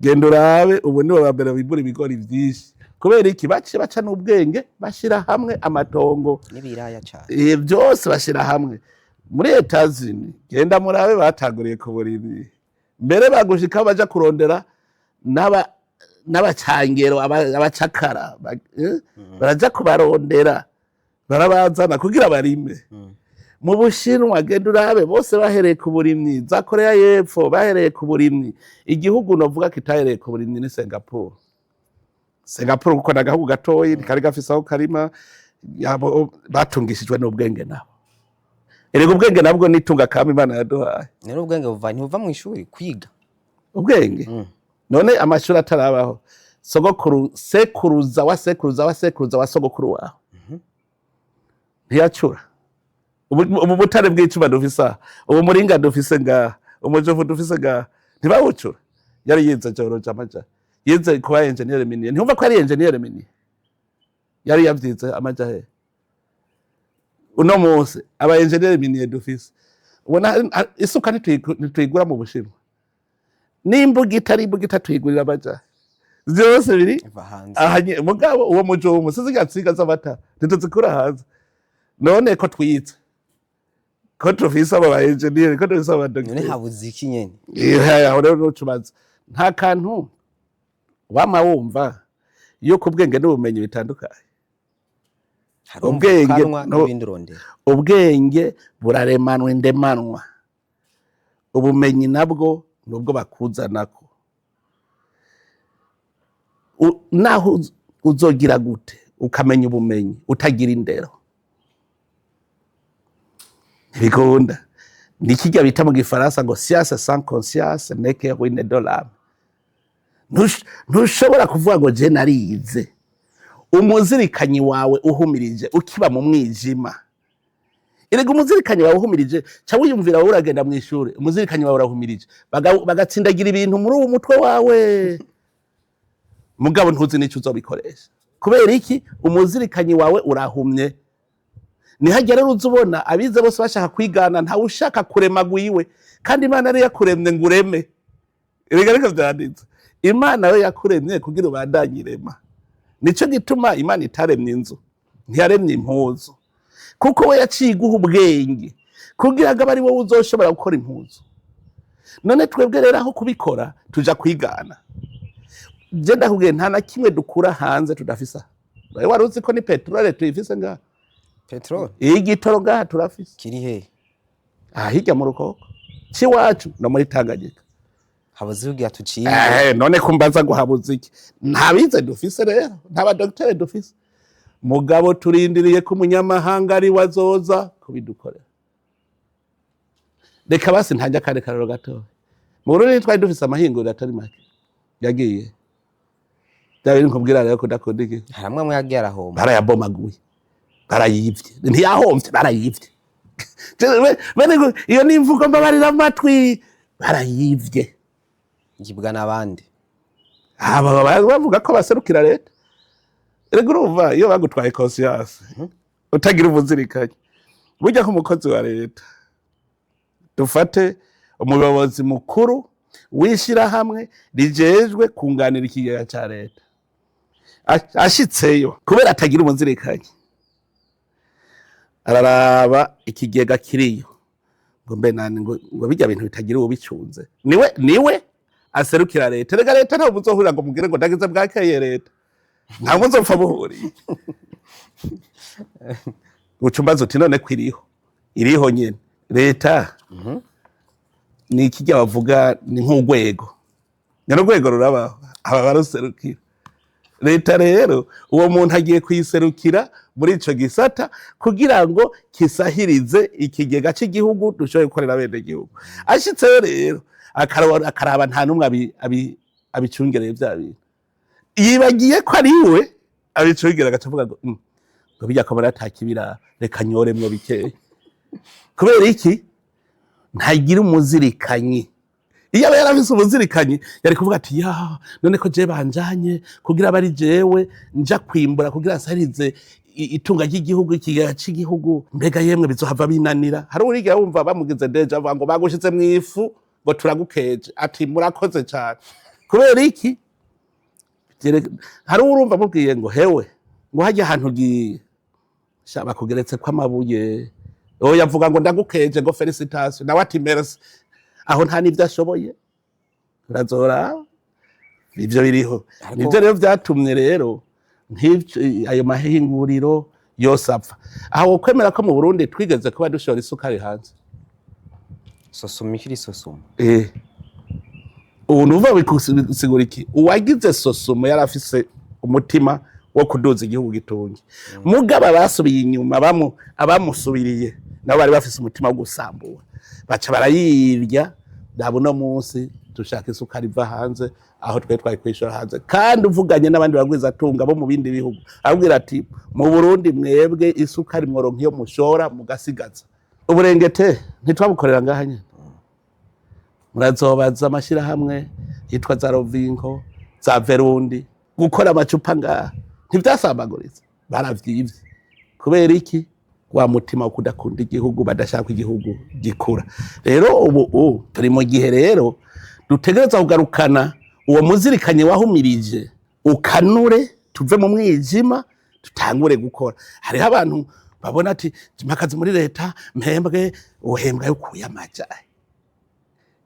Genda urabe, ubu nibo ba mbere bimbura ibigori vyinshi. Kubera iki? Baciye baca n'ubwenge, bashira hamwe amatongo. N'ibiraya cane. Byose bashira hamwe. Muri Etazini, genda murabe, batanguriye ku burimyi mbere bagushika baja kurondera n'abacangero, abacakara, baraja kubarondera, barabazana kugira barime. Mu Bushinwa, genda urabe, bose bahereye ku burimyi. Za Korea y'Epfo bahereye ku burimyi. Igihugu novuga kitahereye ku burimyi ni Singapore. Singapore, kuko ni agahugu gatoyi kari gafise aho karima, yabo batungishijwe n'ubwenge nabo. Erega ubwenge nabwo nitunga kama Imana yaduhaye. Rero ubwenge buva, ntibuva mu ishuri kwiga. Ubwenge? None amashuri atarabaho, sogokuru, sekuruza wa sekuruza wa sekuruza wa sogokuru wawe ntiyacura? Ubu butare bw'icuma dufise aha, ubu muringa dufise ngaha, umujovu dufise ngaha, ntibawucura? Yari yize géologie, amaja yize kuba ingénieur minier. Ntiyumva ko yari ingénieur minier, yari yavyize amaja he? Uno munsi aba ingénieur minier dufise, ubona isuka ntituyigura mu Bushinwa, n'imbugita ari imbugita tuyigurira amaja? Vyose biri iva hanze. Aha mugabo uwo mujumu siziga nsinga z'amata ntituzikura hanze. None ko twize, ko tufise abo ba engineer, ko dufise aba None docteur, habuze iki nyene? Aho rero nucubaza nta kantu wama wumva yuko ubwenge n'ubumenyi bitandukanye. Hari Ubwenge umvukanwa n'ibindi urondera. Ubwenge buraremanwa, indemanwa. Ubumenyi nabwo nubwo bakuzanako. Naho uzogira gute ukamenya ubumenyi utagira indero, ntibikunda. Ni kirya bita mu Gifaransa ngo "Science sans conscience n'est que ruine de l'âme." Ntushobora kuvuga ngo je narize, umuzirikanyi wawe uhumirije, ukiba mu mwijima. Erega umuzirikanyi wawe uhumirije, ca wiyumvira wowe uragenda mu ishuri, umuzirikanyi wawe urahumirije, bagatsindagira ibintu muri uwo mutwe wawe, mugabo ntuzi n'ico uzobikoresha. Kubera iki? Umuzirikanyi wawe urahumye. Nihagera rero uza ubona abize bose bashaka kwigana, ntawe ushaka kurema gwiwe, kandi Imana ariyo yakuremye ngo ureme. Erega ariko vyanditse, Imana yo yakuremye kugira ubandanye irema. Nico gituma Imana itaremye inzu, ntiyaremye impuzu, kuko we yaciye iguha ubwenge kugira ngo abe ari wowe uzoshobora gukora impuzu. None twebwe rero aho kubikora tuja kwigana. Je ndakubwiye, nta na kimwe dukura hanze tudafise aha. Wari uzi ko ni peteroli tuyifise ngaha? Petrol? Igitoro ngaha turafise. Kiri he? Aha hirya mu Rukoko c'iwacu no muri Tanganyika. Habuze kugira tuciye. None kumbaza ngo habuze iki? Nta bize dufise rero, nta badogiteri dufise, mugabo turindiriye ko umunyamahanga ari we azoza kubidukorera. Reka basi ntange akandi karero gatoya. Mu Burundi twari dufise amahinguriro atari make, yagiye bya bintu nkubwira rero kudakunda iki. Hari amwe amwe yagiye arahomba. Barayabomaguye, barayivye. Ntiyahomvye, barayivye. Bene iyo ni imvugo mbabarira amatwi, barayivye. Ngibwa n'abandi. Aba bavuga ko baserukira leta. Erega urumva iyo bagutwaye conscience, utagira ubuzirikanye, burya nk'umukozi wa leta, dufate umuyobozi mukuru w'ishirahamwe rijejwe kunganira ikigega ca leta, ashitseyo, kubera atagira umuzirikanyi, araraba ikigega kiriyo ngo mbe nani, ngo bijya bintu bitagira uwubicunze, niwe aserukira leta. Rega leta ntabwo muzohurira ngo mubwire ngo ndagize bwakeye leta, ntabwo nzopfa buhuriye. Uca umbaza uti none ko iriho, iriho nyene leta ni ikijya bavuga ni nk'urwego, nyine urwego rurabaho, aba baruserukira leta. Rero uwo muntu agiye kuyiserukira muri ico gisata kugira ngo kisahirize ikigega cy'igihugu, dushobore gukorera bene gihugu. Ashitseyo rero akaraba nta n'umwe abicungereye vya bintu, yibagiye ko ari we abicungera, agaca avuga ngo ngo bijya ko atakibira, reka nyoremwo bikeya." Kubera iki? Ntagira umuzirikanyi. Iyo aba yarafise ubuzirikanyi, yari kuvuga ati: "Ya, none ko je banjanye kugira bari jewe nja kwimbura kugira nsarize itunga ry'igihugu, ikigega c'igihugu, mbega yemwe bizohava binanira?" Hari urigira wumva bamugize DG avuga ngo bagushize mw'ifu, ngo turagukeje, ati murakoze cane? Kubera iki? Hari urumva amubwiye ngo hewe, ngo hajya ahantu ugiye sha bakugeretse ko amabuye, oya, avuga ngo ndagukeje, ngo félicitations, nawe ati merci? Aho nta n'ibyo ashoboye. Urazora ivyo biriho. Nivyo rero vyatumye rero nk'ivyo ayo mahinguriro yose apfa. Aho kwemera ko mu Burundi twigeze kuba dushora isukari hanze. Sosumo ikiri Sosumo. Ubu nuvuga bisigura iki? Uwagize Sosumo yari afise umutima wo kuduza igihugu gitunge, mugabo abasubiye inyuma, abamusubiriye nabo bari bafise umutima wo gusambura, baca barayirya. Raba uno munsi dushaka isukari iva hanze, aho twe twari kwishora hanze. Kandi uvuganye n'abandi bagwizatunga bo mu bindi bihugu, abwira ati mu Burundi mwebwe isukari mworonka iyo mushora mugasigaza. Uburengete ntitwabukorera ngaha nyene. Murazobaza amashirahamwe yitwa za Rovinko, za Verundi, gukora amacupa ngaha ntivyasambaguritse, baravyivye. Kubera iki? Wa mutima wo kudakunda igihugu, badashaka igihugu gikura. Rero ubu turi mu gihe rero dutegereza kugarukana uwo muzirikanye wahumirije, ukanure, tuve mu mwijima, dutangure gukora. Hariho abantu babona ati mpakazi muri leta mpembwe, uhembwa yo ukuye amaja.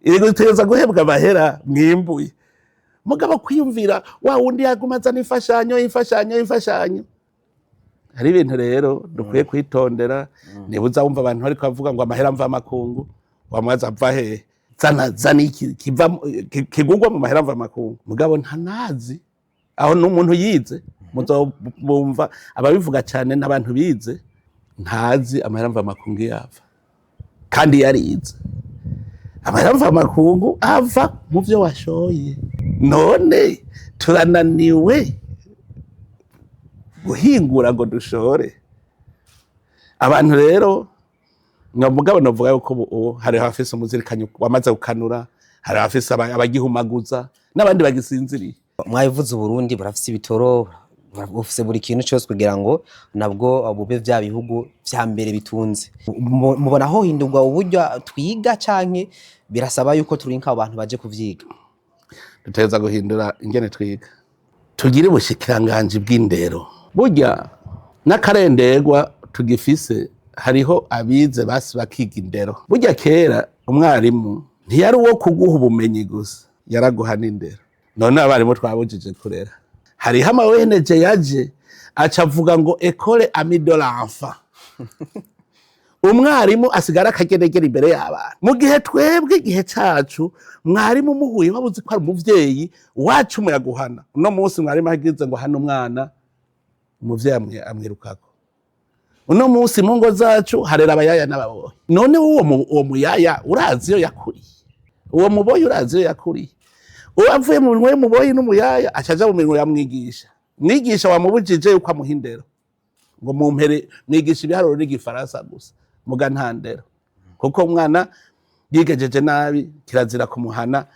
Yego, dutegereza guhembwa amahera mwimbuye, mugabo kwiyumvira wa wundi yaguma azana imfashanyo, imfashanyo, imfashanyo. Hari ibintu rero dukwiye kwitondera. Niba uza wumva abantu bariko bavuga ngo amahera mva makungu, wamwaza ava hehe? Zana, zana iki kiva kigugwa mu mahera mva makungu. Mugabo ntanazi aho n'umuntu yize, muzobumva ababivuga cyane n'abantu bize, ntazi amahera mva makungu yava kandi yarize. Amahera mva makungu ava mu vyo washoye. None turananiwe guhingura ngo dushore. Abantu rero ngo mugabo novuga yuko ubu hari abafise umuzirikanyi wamaze gukanura, hari abafise abagihumaguza n'abandi bagisinziriye. Mwabivuze, Uburundi burafise ibitoro, bufise buri kintu cyose kugira ngo nabwo bube vya bihugu vya mbere bitunze. Mubona aho hindurwa uburyo twiga, canke birasaba yuko turinka abo bantu baje kuvyiga? Dutegereza guhindura ingene twiga, tugire ubushikiranganji bw'indero. Burya n'akarenderwa tugifise, hariho abize basi bakiga indero. Burya kera umwarimu ntiyari uwo kuguha ubumenyi gusa, yaraguha n'indero. None abarimu twabujije kurera. Hariho ama ONG yaje aca avuga ngo école amie de l'enfant, umwarimu asigara akageregera imbere y'abana, mu gihe twebwe igihe cacu mwarimu umuhuye wabuze ko ari umuvyeyi wacu muyaguhana. Uno munsi mwarimu agize ngo hano umwana, umuvyeyi amwirukako. Uno munsi mu ngo zacu harera abayaya n'ababoyi. None uwo muyaya urazi iyo yakuriye? Uwo muboyi urazi iyo yakuriye? Uwo avuye mu minwe y'umuboyi n'umuyaya, aca aja mu minwe ya mwigisha. Mwigisha wamubujije yuko amuha indero, ngo mumpere mwigisha ibiharuro n'igifaransa gusa, muga nta ndero. Kuko umwana yigejeje nabi kirazira kumuhana,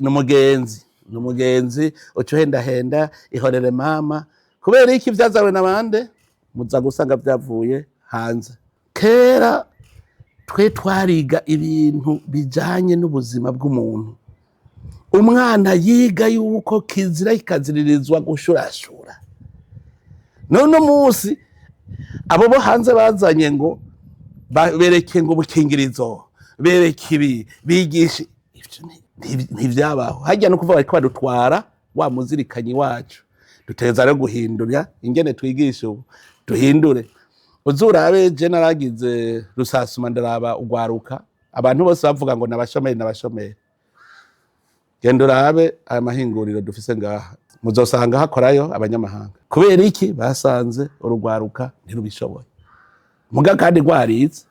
n'umugenzi, n'umugenzi uca uhendahenda, ihorere mama. Kubera iki? Vyazawe na bande? Muza gusanga vyavuye hanze. Kera twe twariga ibintu bijanye n'ubuzima bw'umuntu. Umwana yiga yuko kizira kikaziririzwa gushurashura. None munsi abo bo hanze bazanye ngo bereke ngo ubukingirizo, bereke ibi, bigishe ivyo. Ntivyabaho harya. No kuvuga bariko badutwara wa muzirikanyi wacu. Dutegereza rero guhindura ingene twigisha ubu, duhindure. Uzurabe je naragize rusasuma, ndaraba ugwaruka, abantu bose bavuga ngo nabashomeri, nabashomeri. Genda urabe aya mahinguriro dufise ngaha, muzosanga hakorayo abanyamahanga. Kubera iki? Basanze urugwaruka ntirubishoboye, muga kandi rwarize.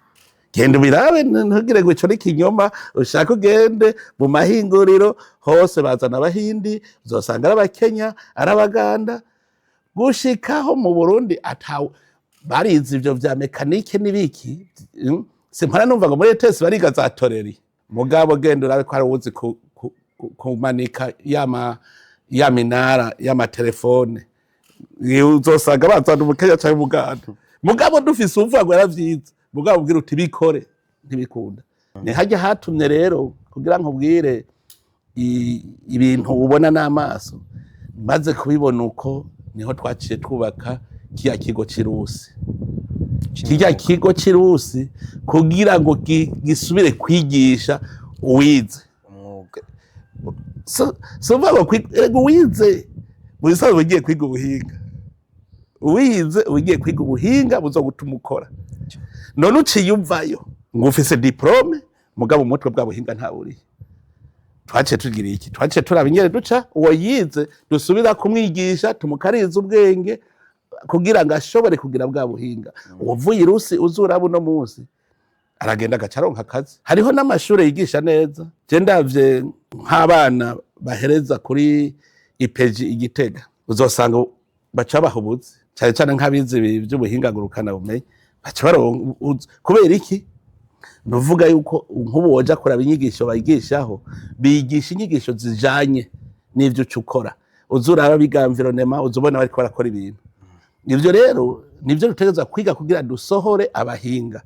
Genda ubirabe, ntugire ngo ico ni ikinyoma. Ushaka ugende mu mahinguriro hose, bazana abahindi, uzosanga ari abakenya, ari abaganda. Gushikaho mu Burundi ata barize ivyo vya mécanique n'ibiki. Simpora numva ngo muri ETS bariga za tôlerie. Mugabo genda urabe ko hari uwuzi kumanika ya minara y'amatelefone, uzosanga bazana umukenya canke umuganda. Mugabo dufise uwuvuga ngo yaravyize, mugabo ubwira uti bikore, ntibikunda. Ni harya hatumye rero kugira nkubwire ibintu ubona n'amaso. Maze kubibona uko, niho twaciye twubaka kiya kigo c'irusi, kirya kigo c'irusi, kugira ngo gisubire kwigisha uwize umwuga. So uvuga ngo erega uwize mu bisanzwe ugiye kwiga ubuhinga, uwize ugiye kwiga ubuhinga buzogutuma ukora. None uciye uvayo ngo ufise diplôme, mugabo umutwe bwa buhinga ntaburiye. Twaciye tugira iki? Twaciye turaba ingene duca uwo yize dusubira kumwigisha, tumukariza ubwenge kugira ngo ashobore kugira bwa buhinga. Uwavuye irusi uzuraba uno munsi aragenda agaca aronka akazi. Hariho n'amashure yigisha neza. Je ndavye nk'abana bahereza kuri IPG Igitega, uzosanga baca baha ubuzi cyane cyane nk'abize ibi by'ubuhinga ngurukana bumenyi, baca baronka kubera iki? Nuvuga yuko nk'ubu woja kuraba inyigisho bigishaho, bigisha inyigisho zijanye n'ivyo uca ukora. Uzuraba biga environnement, uzubona bariko barakora ibintu. Ivyo rero nivyo dutegerezwa kwiga kugira dusohore abahinga.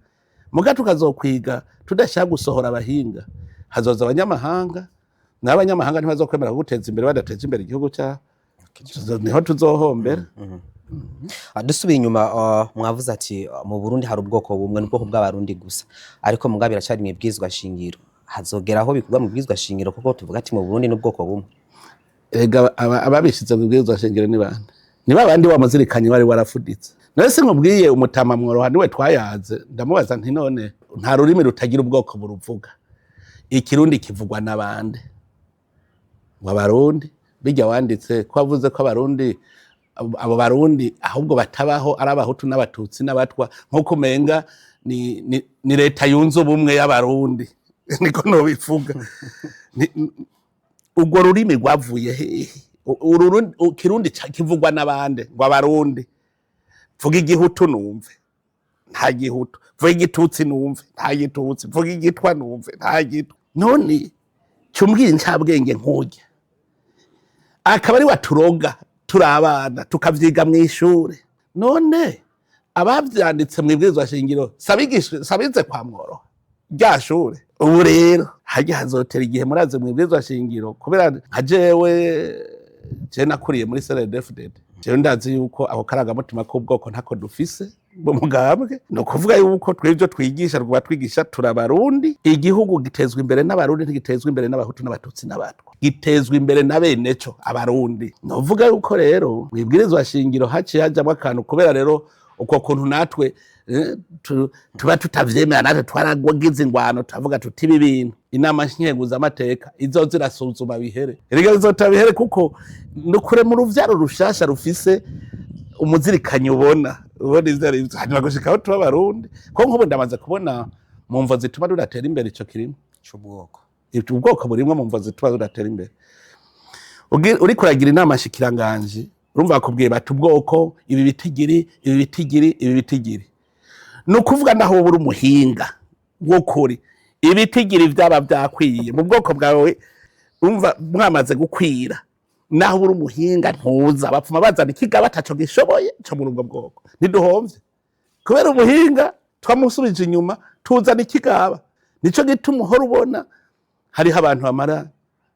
Muga tukazokwiga tudashaka gusohora abahinga, hazoza abanyamahanga, n'abanyamahanga ntibazokwemera kuguteza imbere badateje imbere igihugu cyabo. Niho tuzohombera. Dusubiye inyuma, mwavuze ati mu Burundi hari ubwoko bumwe, n'ubwoko bw'Abarundi gusa, ariko mugabo biracari mw'ibwirizwa shingiro. Hazogera aho bikorwa mu bwirizwa shingiro, kuko tuvuga ati mu Burundi n'ubwoko bumwe. Erega ababishize mu bwirizwa shingiro ni bande? Ni babandi wamuzirikanye wari warafuditse. None se nkubwiye umutama Mworoha, niwe twayaze, ndamubaza nti: "None nta rurimi rutagira ubwoko buruvuga, Ikirundi kivugwa n'abande?" Ngo Abarundi. Bijya wanditse ko wavuze ko Abarundi, abo Barundi ahubwo batabaho, ari Abahutu n'Abatutsi n'Abatwa, nk'uko umenga ni leta yunze ubumwe y'Abarundi, niko nobivuga. Urwo rurimi rwavuye hehe? Kirundi kivugwa n'abande? Ngo Abarundi. Vuga Igihutu numve. Nta Gihutu. Vuga Igitutsi numve. Nta Gitutsi. Vuga Igitwa numve. Nta Gitwa. None cumbwira incabwenge nkurya akaba ari waturoga turi abana, tukavyiga mw'ishure. None abavyanditse mw'ibwirizwa shingiro sabize kwa Mworoha rya shure? Ubu rero harya hazotera igihe muraze mw'ibwirizwa shingiro, kubera nka jewe, je nakuriye muri CNDD-FDD, jewe ndazi yuko ako karangamutima k'ubwoko ntako dufise mu mugambwe. Ni ukuvuga yuko twebwe twigisha, rwaba twigisha turi Abarundi. Igihugu gitezwa imbere n'Abarundi, ntigitezwa imbere n'Abahutu n'Abatutsi n'Abatwa, gitezwa imbere na beneco Abarundi. Ni ukuvuga yuko rero mw'ibwirizwa shingiro haciye hajamwo akantu, kubera rero uko kuntu natwe tuba tutavyemera, natwe twaragize ingwano, turavuga tuti ibi bintu inama nkenguzamateka izoza irasuzuma bihere. Erega bizota bihere, kuko ni kurema uruvyaro rushasha rufise umuzirikanyi, ubona ivyo ari vyo, hanyuma gushika aho tuba Abarundi. Ko nk'ubu ndamaze kubona mu mvo zituma tudatera imbere ico kirimo c'ubwoko. Ubwoko burimwo mu mvo zituma tudatera imbere. Uriko uragira inama nshikiranganji, urumva bakubwiye bati ubwoko, ibi bitigiri, ibi bitigiri, ibi bitigiri. Ni ukuvuga naho wowe uri umuhinga w'ukuri, ibitigiri vyaba vyakwiye mu bwoko bwawe, urumva mwamaze gukwira, naho uri umuhinga ntuza, bapfuma bazana ikigaba ataco gishoboye co muri ubwo bwoko. Ntiduhomvye kubera umuhinga twamusubije inyuma, tuzana ikigaba. Nico gituma uhora ubona hariho abantu bamara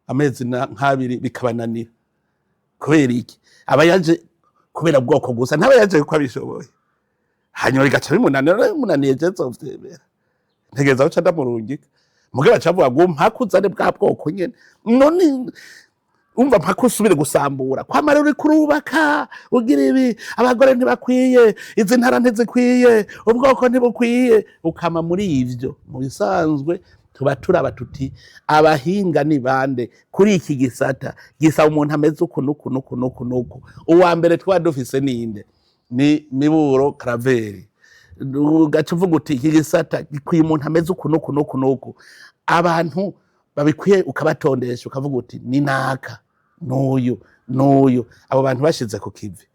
amezi nk'abiri bikabananira. Kubera iki? Aba yaje kubera bwoko gusa, ntaba yaje kuko abishoboye, hanyuma bigaca bimunanira. Bimunaniye, je nzovyemera, ntegereza aho ca ndamurungika. Mugabo aca avuga ngo mpaka uzane bwa bwoko nyene. None umva, mpaka usubire gusambura kwamara uriko urubaka, ugira ibi, abagore ntibakwiye, izi ntara ntizikwiye, ubwoko ntibukwiye, ukama muri ivyo. Mu bisanzwe tuba turaba tuti abahinga ni bande kuri iki gisata, gisaba umuntu ameze uku nuku nuku nuku nuku. Uwa mbere twaba dufise ninde? Ni Miburo Karaveri. Ugaca uvuga uti iki gisata gikwiye umuntu ameze uku nuku nuku nuku. Abantu babikwiye ukabatondesha, ukavuga uti ni naka, n'uyu, n'uyu. Abo bantu bashize ku kivi,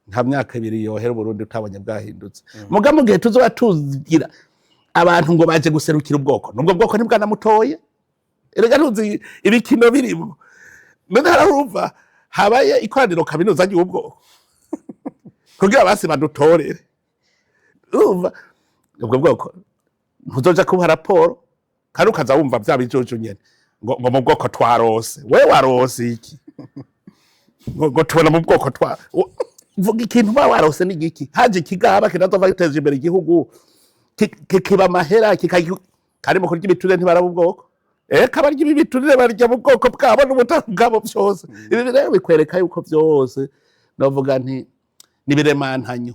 nta myaka 2 yohera Uburundi utabonye bwahindutse. Muga mu gihe tuzoba tugira abantu ngo baje guserukira ubwoko, nubwo bwoko ntibwanamutoye. Erega ntuzi ibikino birimwo? None hararumva habaye ikoraniro kaminuza ry'ubwoko kugira basi badutorere? Urumva ubwo bwoko ntuzoja kuba raporo, kandi ukaza wumva vya bijuju nyene ngo mu bwoko twarose. We warose iki? Ngo tubona mu bwoko twa vuga ikintu uba warose ni igiki? Haje ikigaba kinazova giteje imbere igihugu, kikiba amahera, kandi mu kurya ibiturire ntibaraba ubwoko. Eka barya ibi biturire, barya mu bwoko bwabo n'ubutaka bwabo byose. Ibi rero bikwereka yuko byose novuga nti nibiremantanyo,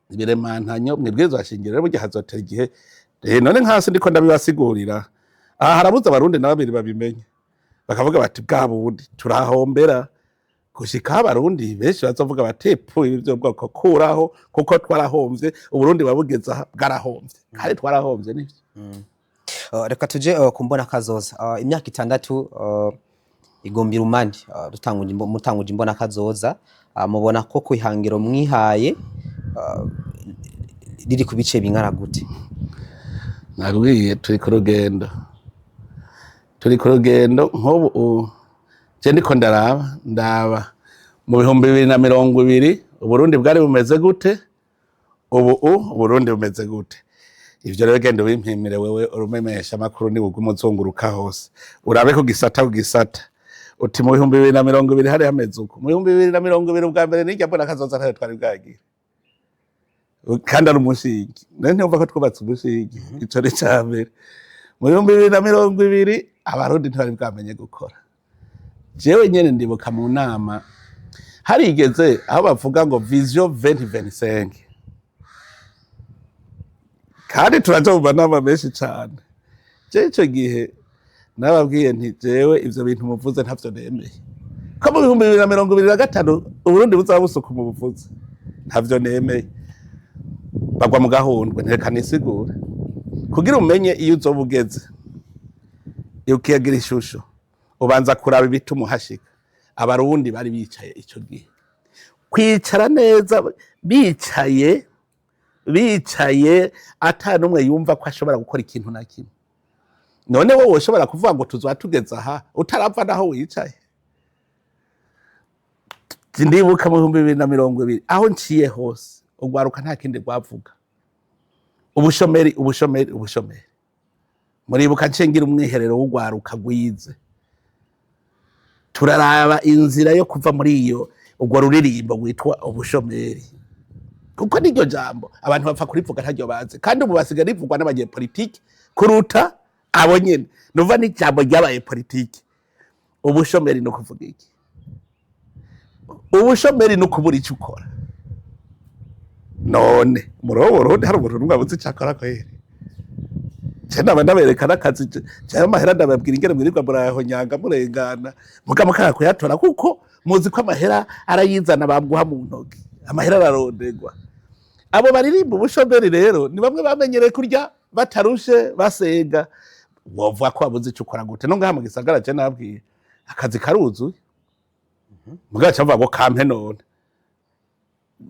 ibiremantanyo mwibwirizwa shingiro. Rero burya hazotera igihe. None nkasi ndiko ndabibasigurira aha, harabuze Abarundi na babiri babimenye, bakavuga bati bwa bundi turahombera gushika Abarundi benshi bazovuga bati pu, ibi by'ubwoko kuraho, kuko twarahomvye. Uburundi babugeze aha bwarahomvye, kandi twarahomvye nivyo. Reka tuje ku mbona kazoza. Imyaka 6 igombira umani mutanguje imbona kazoza, mubona ko kwihangiro mwihaye riri ku bice bingana gute? Nabwiye, turi ku rugendo, turi ku rugendo. Nk'ubu je ndiko ndaraba, ndaba mu 2020 Uburundi bwari bumeze gute, ubu Uburundi bumeze gute. Ivyo rero genda ubimpimire wewe urumemesha amakuru, ni uguma uzunguruka hose, urabe ku gisata ku gisata, uti mu 2020 hari hameze uko. Mu 2020 ubwa mbere nirya mbona kazoza ntayo twari bwagira, kandi ari umushinge. None ntiyumva ko twubatse umushinge? Ico ni ica mbere. Mu 2020 Abarundi ntibari bwamenye gukora. Jewe nyene ndibuka mu nama harigeze aho bavuga ngo vision 2025, kandi turaja mu manama menshi cane. Je ico gihe nababwiye nti jewe ivyo bintu muvuze ntavyo nemeye, ko mu 2025 Uburundi buzaba busuka mu buvuzi, ntavyo nemeye. Bagwa mu gahundwe. Ntereka nisigure kugira umenye iyo uzoba ugeze. Iyo ukiyagira ishusho, ubanza kuraba ibituma uhashika. Abarundi bari bicaye ico gihe, kwicara neza, bicaye bicaye ata n'umwe yumva ko ashobora gukora ikintu na kimwe. None wowe woshobora kuvuga ngo tuzoba tugeze aha utarapfa naho wicaye? Ndibuka mu 2020 aho nciye hose, urwaruka nta kindi rwavuga: ubushomeri, ubushomeri, ubushomeri. Muribuka ncengira umwiherero w'urwaruka rwize, turaraba inzira yo kuva muri iyo urwo ruririmbo rwitwa ubushomeri, kuko n'iryo jambo abantu bapfa kurivuga ntaryo bazi, kandi ubu basigaye rivugwa n'abanyepolitiki kuruta abo nyene. Nuva n'ijambo ryabaye politiki. Ubushomeri ni ukuvuga iki? Ubushomeri ni ukubura icyo ukora. None muri uwo Burundi hari umuntu n'umwe abuze icyo akora kweri? Je naba ndabereka n'akazi jewe amahera, ndababwira ingene mwirirwa murayahonyanga murengana, muga mukanga kuyatora, kuko muzi ko amahera arayizana baguha mu ntoki. Amahera ararondegwa. Abo baririmba ubushomeri rero ni bamwe bamenyereye kurya batarushe, basenga. Wovuga ko wabuze icyo ukora gute? No ngaha mu gisagara je nabwiye akazi karuzuye, mugaca bavuga ngo kampe. None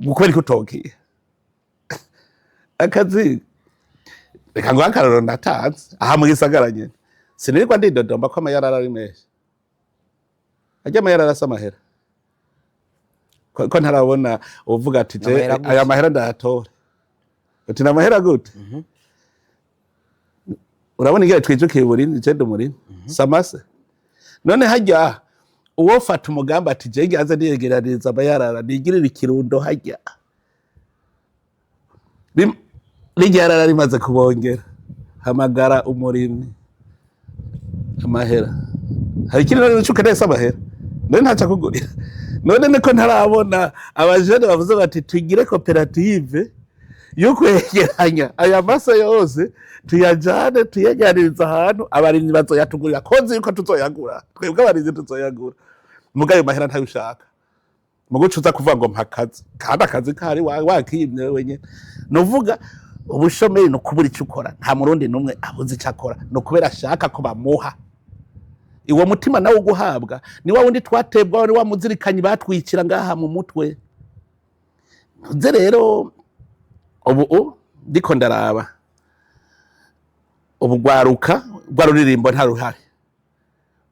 kubera ko utokiye akazi, reka nguhe akarorero natanze aha mu gisagara nyene. Sinirirwa ndidodomba ko amayarara ari menshi. Arya amayarara asa amahera ko ntarabona uvuga ati je Amahera gute? Aya mahera ndayatora. Uti ni amahera gute? Urabona ingene twijukiye uburimyi? Je ndi umurimyi samase. None harya uwofata umugambi ati je ngize niyegeraniriza amayarara, nigirira ikirundo harya, rirya yarara rimaze kubongera, hamagara umurimyi, amahera. Hari ikindi none ukeneye? Se amahera none ntaca kugurira? None niko ntarabona abajene bavuze bati tugire koperative yo kwegeranya aya mase yose, tuyajane tuyegeraniriza ahantu, abarimyi bazoyatugurira, ko nzi yuko tuzoyagura twebwe abarimyi tuzoyagura. Muga ayo mahera ntayo ushaka muguca uza kuvuga ngo mpa akazi, kandi akazi kahari wakiyimye wewe nyene. Nuvuga ubushomeri ni ukubura icyo ukora. Nta Murundi n'umwe abuze icyo akora, ni ukubera ashaka ko bamuha. Uwo mutima nawe uguhabwa ni wa wundi twatebwa, ni wa muzirikanyi batwikira ngaha mu mutwe. Nze rero ubu ndiko ndaraba, ubu rwaruka rwa ruririmbo nta ruhari.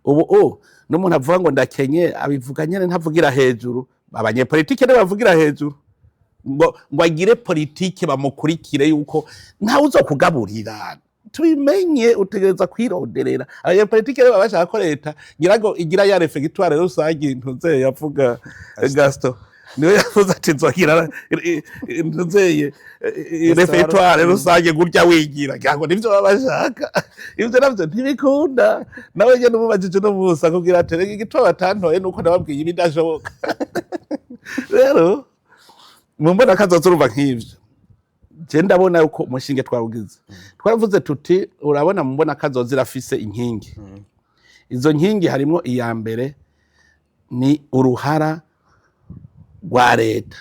Ubu n'umuntu avuga ngo ndakenye, abivuga nyene, ntavugira hejuru. Abanyepolitike nibo bavugira hejuru ngo agire politike bamukurikire, yuko ntawe uzokugaburira. Tubimenye, utegereza kwironderera. Abanyepolitike rero baba bashaka ko leta ngira ngo igira ya réfectoire rusange. Ntuzeye yavuga, Gaston niwe yavuze ati nzogira ntuzeye réfectoire rusange gurya wigira, ngira ngo nivyo baba bashaka. Ivyo navyo ntibikunda. Nawe nyene umubajije uno munsi akubwira ati reka, igituma batantoye nuko nababwiye ibidashoboka. Rero mu mbona kazoza, urumva nk'ivyo, je ndabona yuko umushinge twawugize, twaravuze tuti urabona, mu mbona kazoza irafise inkingi. Izo nkingi harimwo iya mbere ni uruhara rwa leta.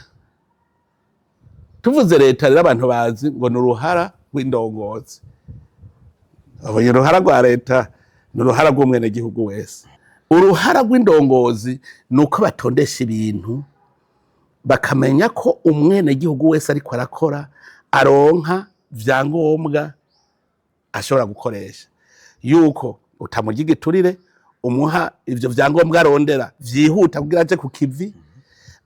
Tuvuze leta rero, abantu bazi ngo ni uruhara rw'indongozi. Oya, uruhara rwa leta ni uruhara rw'umwenegihugu wese. Uruhara rw'indongozi ni uko batondesha ibintu, bakamenya ko umwenegihugu wese ariko arakora aronka vyangombwa ashobora gukoresha, yuko utamurya igiturire, umuha ivyo vyangombwa arondera vyihuta kugira aje ku kivi,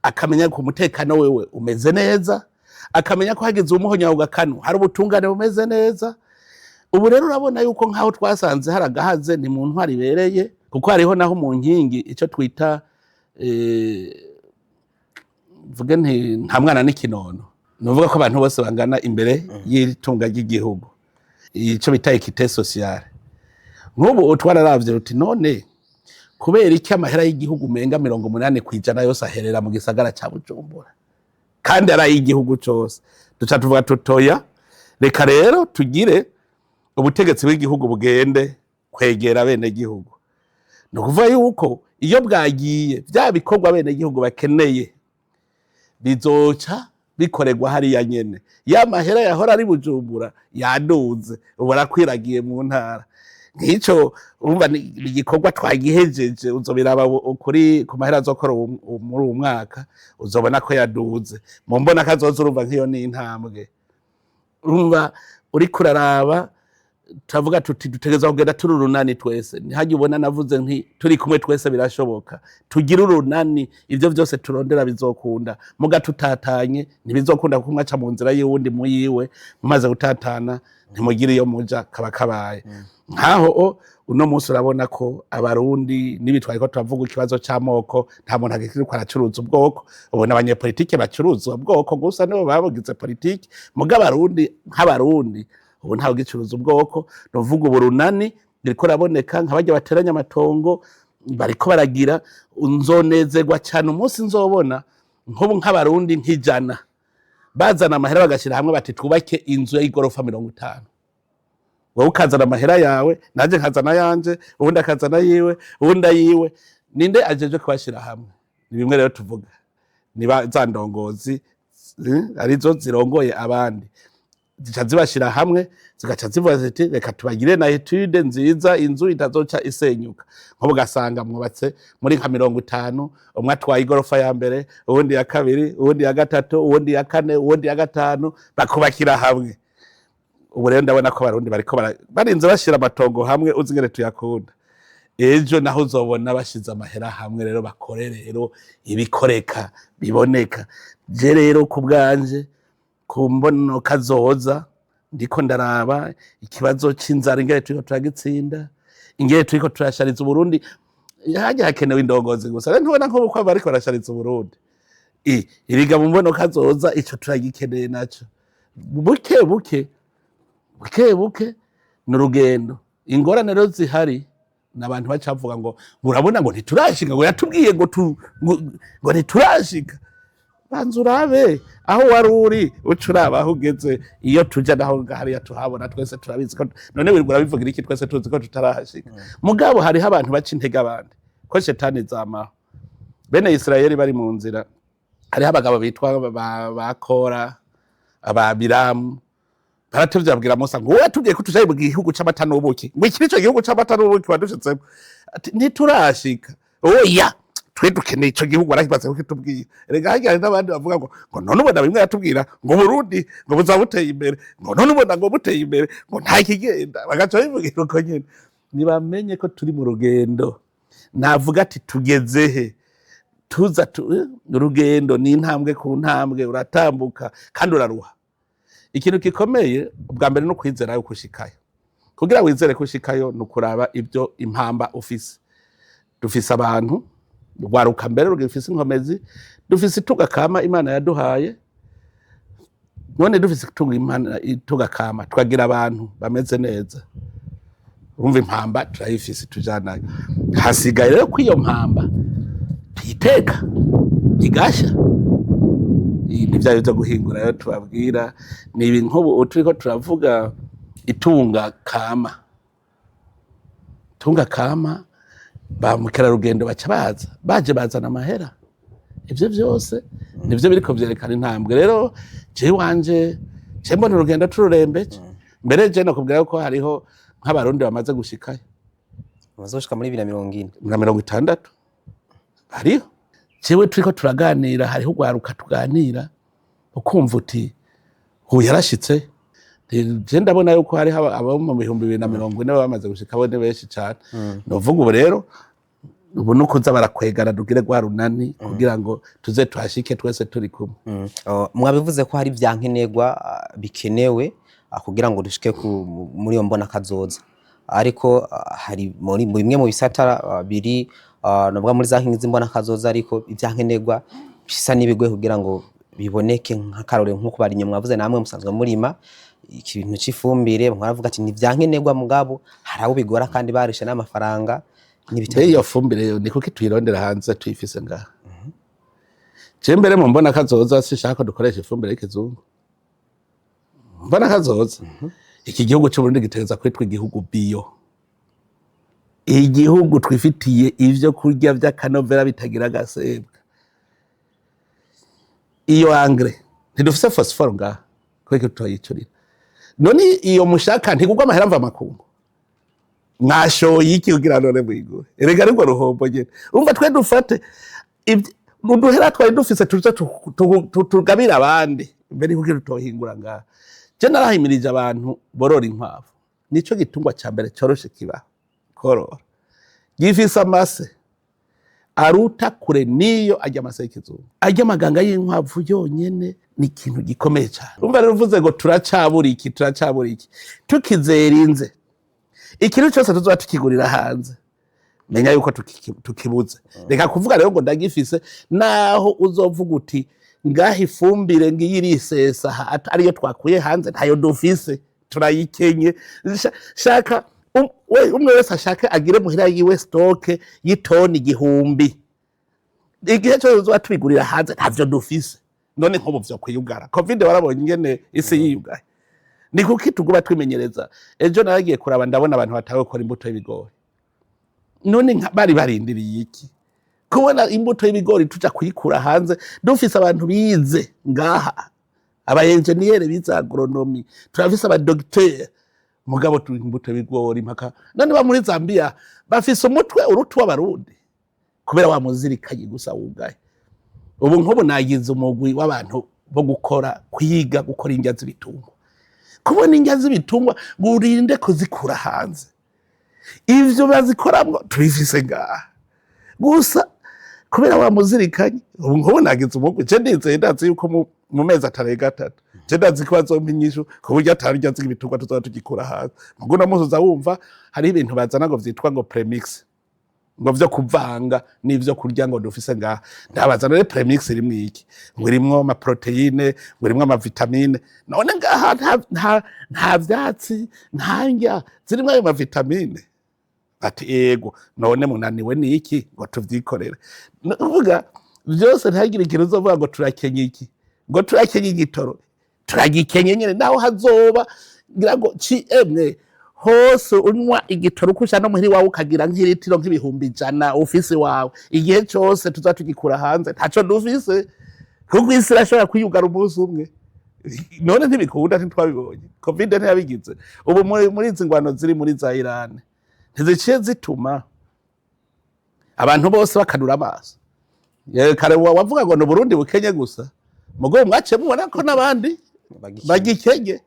akamenya ko umutekano wewe umeze neza, akamenya ko hagize umuhonya ku gakanu hari ubutungane bumeze neza. Ubu rero urabona yuko nk'aho twasanze hari agahaze ni mu ntwari ibereye, kuko hariho naho mu nkingi icyo twita mvuge nti nta mwana n'ikinono, ni ukuvuga ko abantu bose bangana imbere y'itunga ry'igihugu, icyo bita équité sociale. Nk'ubu twararavye uti none kubera iki amahera y'igihugu umenga 80% yose aherera mu gisagara ca Bujumbura kandi ari ay'igihugu cose? Duca tuvuga tutoya, reka rero tugire ubutegetsi bw'igihugu bugende kwegera bene gihugu. Ni ukuvuga yuko iyo bwagiye, vya bikorwa bene gihugu bakeneye bizoca bikorerwa hariya nyene. Ya mahera yahora ari Bujumbura yaduze, ubu arakwiragiye mu ntara. Nk'ico urumva ni igikorwa twagihejeje. Uzobiraba kuri ku mahera azokora muri uwu mwaka, uzobona ko yaduze mu mbona kazoza. Urumva nk'iyo ni intambwe. Urumva uriko uraraba, turavuga tuti dutegerezwa kugenda turi urunani twese. Ntihajye ubona navuze nti turi kumwe twese birashoboka, tugire urunani, ivyo vyose turondera bizokunda. Muga tutatanye ntibizokunda, kuko umwe aca mu nzira y'uwundi mu yiwe, mumaze gutatana ntimugire iyo muja, kaba kabaye. Nkaho uno munsi urabona ko Abarundi n'ibitwaye ko turavuga ikibazo c'amoko, nta muntu agikiriko aracuruza ubwoko. Ubona abanyepolitike bacuruza ubwoko gusa, nibo babugize politike. Muga Abarundi nk'Abarundi ubu ntawe ugicuruza ubwoko. Nuvuga ubu runani ririko raboneka, nka barya bateranya amatongo bariko baragira. Nzonezerwa cyane umunsi nzobona nk'ubu nk'Abarundi nk'ijana bazana amahera bagashyira hamwe bati twubake inzu y'igorofa 50. Wowe ukazana amahera yawe, nanjye nkazana ayanje, uwundi akazana ayiwe, uwundi ayiwe. Ninde ajeje kubashyira hamwe? Ni bimwe rero tuvuga, niba za ndongozi arizo zirongoye abandi, zica zibashira hamwe, zigaca zivuga ziti reka tubagire na étude nziza, inzu itazoca isenyuka. Nko ugasanga mwubatse muri nka 50, umwe atwaye igorofa ya mbere, uwundi ya kabiri, uwundi ya gatatu, uwundi ya kane, uwundi ya gatanu, bakubakira hamwe. Ubu rero ndabona ko Abarundi bariko barinze bashira amatongo hamwe. Uzi ingene tuyakunda. Ejo naho uzobona bashize amahera hamwe rero bakore rero ibikoreka biboneka. Je rero ku bwanje, ku mbono kazoza, ndiko ndaraba ikibazo c'inzara ingene turiko turagitsinda, ingene turiko turashariza Uburundi. Harya hakenewe indongozi gusa. Rero ntubona nk'ubu ko bariko barashariza Uburundi? Iriga mu mbono kazoza ico turagikeneye naco. Buke buke, buke buke, ni urugendo. Ingorane rero zihari ni abantu baca bavuga ngo urabona ngo ntiturashika, ngo yatubwiye ngo ntiturashika. Banza urabe aho wari uri, uca uraba aho ugeze. Iyo tuja naho hariya tuhabona twese, turabizi ko none wirirwa urabivugira iki? Twese tuzi ko tutarahashika. Mugabo hariho abantu baca intege abandi, ko shetani zamaho. Bene Isirayeli bari mu nzira, hariho abagabo bitwa ba Kora, Ababiramu, baratevye babwira Musa ngo wowe yatubwiye ko tujaye mu gihugu c'amata n'ubuki, ngo iki nico gihugu c'amata n'ubuki wadushitsemo? Ati ntiturashika. Oya, twe dukeneye ico gihugu, warakimaze kukitubwira. Erega harya hari n'abandi bavuga ngo none ubona bimwe yatubwira ngo Burundi ngo buzaba buteye imbere, ngo none ubona ngo buteye imbere, ngo nta kigenda, bagaca bivugira uko nyene. Ntibamenye ko turi mu rugendo. Navuga ati tugeze he? Tuza urugendo ni intambwe ku ntambwe, uratambuka kandi uraruha. Ikintu gikomeye ubwa mbere no kwizera yuko ushikayo. Kugira wizere ko ushikayo ni ukuraba ibyo impamba ufise. Dufise abantu, rwaruka mbere rugifise inkomezi, dufise itunga kama Imana yaduhaye. None dufise itunga, Imana, itunga kama, tukagira abantu bameze neza, urumva impamba turayifise, tujanayo. Hasigaye rero ko iyo mpamba tuyiteka igasha. Ni bya byo guhingura rero tubabwira, ni ibi nk'ubu turiko turavuga itunga kama. Itunga kama, ba mukerarugendo baca baza, baje bazana amahera. Ivyo vyose nivyo biriko vyerekana intambwe. Rero jewe wanje je mbona urugendo tururembeje. Mbere je nakubwira ko hariho nk'Abarundi bamaze gushikayo. Bamaze gushika muri 2040. Na 60 hariho. Jewe turiko turaganira, hariho urwaruka tuganira, ukumva uti ubu yarashitse. Je ndabona yuko hariho abo mu 2040 bamaze gushika, bo ni benshi cane. Novuga ubu rero, ubu nukuza barakwegana, dugire rwa runani kugira ngo tuze tuhashike twese turi kumwe. Oh, mwabivuze ko hari vyankenerwa bikenewe kugira ngo dushike muri iyo mbona kazoza, ariko hari muri mu bimwe mu bisata biri novuga muri za nkingi z'imbona kazoza, ariko ivyankenerwa bisa n'ibigoye kugira ngo biboneke. Nk'akarorero, nk'uko bari inyuma mwavuze, namwe musanzwe murima, ikintu c'ifumbire mwaravuga ati ni vyankenerwa, mugabo hari abo bigora kandi barishe n'amafaranga Mbe iyo fumbire yo ni kuki tuyirondera hanze tuyifise ngaha? Je mbere mu mbona kazoza sinshaka ko dukoresha ifumbire y'ikizungu. Mbona kazoza, iki gihugu c'Uburundi gitegereza kwitwa igihugu bio, igihugu twifitiye ivyo kurya vy'akanovera bitagira agasembwa. Iyo engrais, ntidufise phosphore ngaha? Kubera tutoyicurira? None iyo mushaka ntigugwa amahera mva makungu? Mwashoye iki kugira none mwigure? Erega ariko ruhombo nyene. Urumva twe dufate uduhera twari dufise tuze tugabire abandi mbere kugira tutohingura ngaha. Je narahimirije abantu borora inkwavu, nico gitungwa ca mbere coroshe kibaho korora, gifise amase aruta kure niyo arya amase y'ikizungu. Arya amaganga y'inkwavu yonyene ni ikintu gikomeye cyane. Urumva rero uvuze ngo turacabura iki, turacabura iki, tukizerinze ikintu cyose tuzoba tukigurira hanze, menya yuko tukibuze. Reka kuvuga rero ngo ndagifise, naho uzovuga uti ngaha ifumbire ngiyi irisesa ariyo twakuye hanze, ntayo dufise, turayikenye. Shaka umwe wese ashake agire muhira yiwe stock y'itoni 1000. Igihe cyose tuzoba tubigurira hanze, ntavyo dufise. None nk'ubu vyo kwiyugara, COVID warabonye ingene isi yiyugaye, ni kuki tuguma twimenyereza? Ejo naragiye kuraba, ndabona abantu batawe gukora imbuto y'ibigori. None bari barindiriye iki kubona imbuto y'ibigori tuja kuyikura hanze, dufise abantu bize ngaha, aba engineer bize agronomie, turafise aba docteur, mugabo turi imbuto y'ibigori mpaka none ba muri Zambia bafise umutwe urutu w'Abarundi kubera wa muzirikanye gusa wugaye. Ubu nk'ubu nagize umugwi w'abantu bo gukora, kwiga gukora indya z'ibitungwa. Kubona indya z'ibitungwa ngo urinde kuzikura hanze, ivyo bazikoramwo tubifise ngaha gusa kubera wa muzirikanye. Ubu nk'ubu nagize umugwi, je ndizeye, ndazi yuko mu mezi atarenga 3, je ndazi ko bazompa inyishu ku buryo atari indya z'ibitungwa tuzoba tugikura hanze. Mugo uno munsi uza wumva hariho ibintu bazana ngo vyitwa ngo premix, ngo vyo kuvanga n'ivyo kurya ngo dufise ngaha. Ndabaza, none premix irimwo iki? Ngo irimwo ama protéines, ngo irimwo ama vitamines. None ngaha nta vyatsi, nta ndya zirimwo ayo ma vitamines? Ati ego. None munaniwe niki ngo tuvyikorere? Nukuvuga vyose, ntihagire ikintu uzovuga ngo turakenye iki, ngo turakenye igitoro. Turagikenye nyene, naho hazoba ngira ngo ci emwe hose unywa igitoro uko ushaka no muhira iwawe, ukagira nk'iritiro nk'100,000 ufise iwawe, igihe cose tuza tugikura hanze, ntaco dufise, kuko isi irashobora kwiyugara umunsi umwe. None ntibikunda? Ntitwabibonye? COVID ntiyabigize? Ubu muri izi ngwano ziri muri za Iran, ntiziciye zituma abantu bose bakanura amaso? Kare wavuga ngo ni Burundi bukenye gusa, mugo mwaciye mubona ko n'abandi Bagikenye. bagikenye.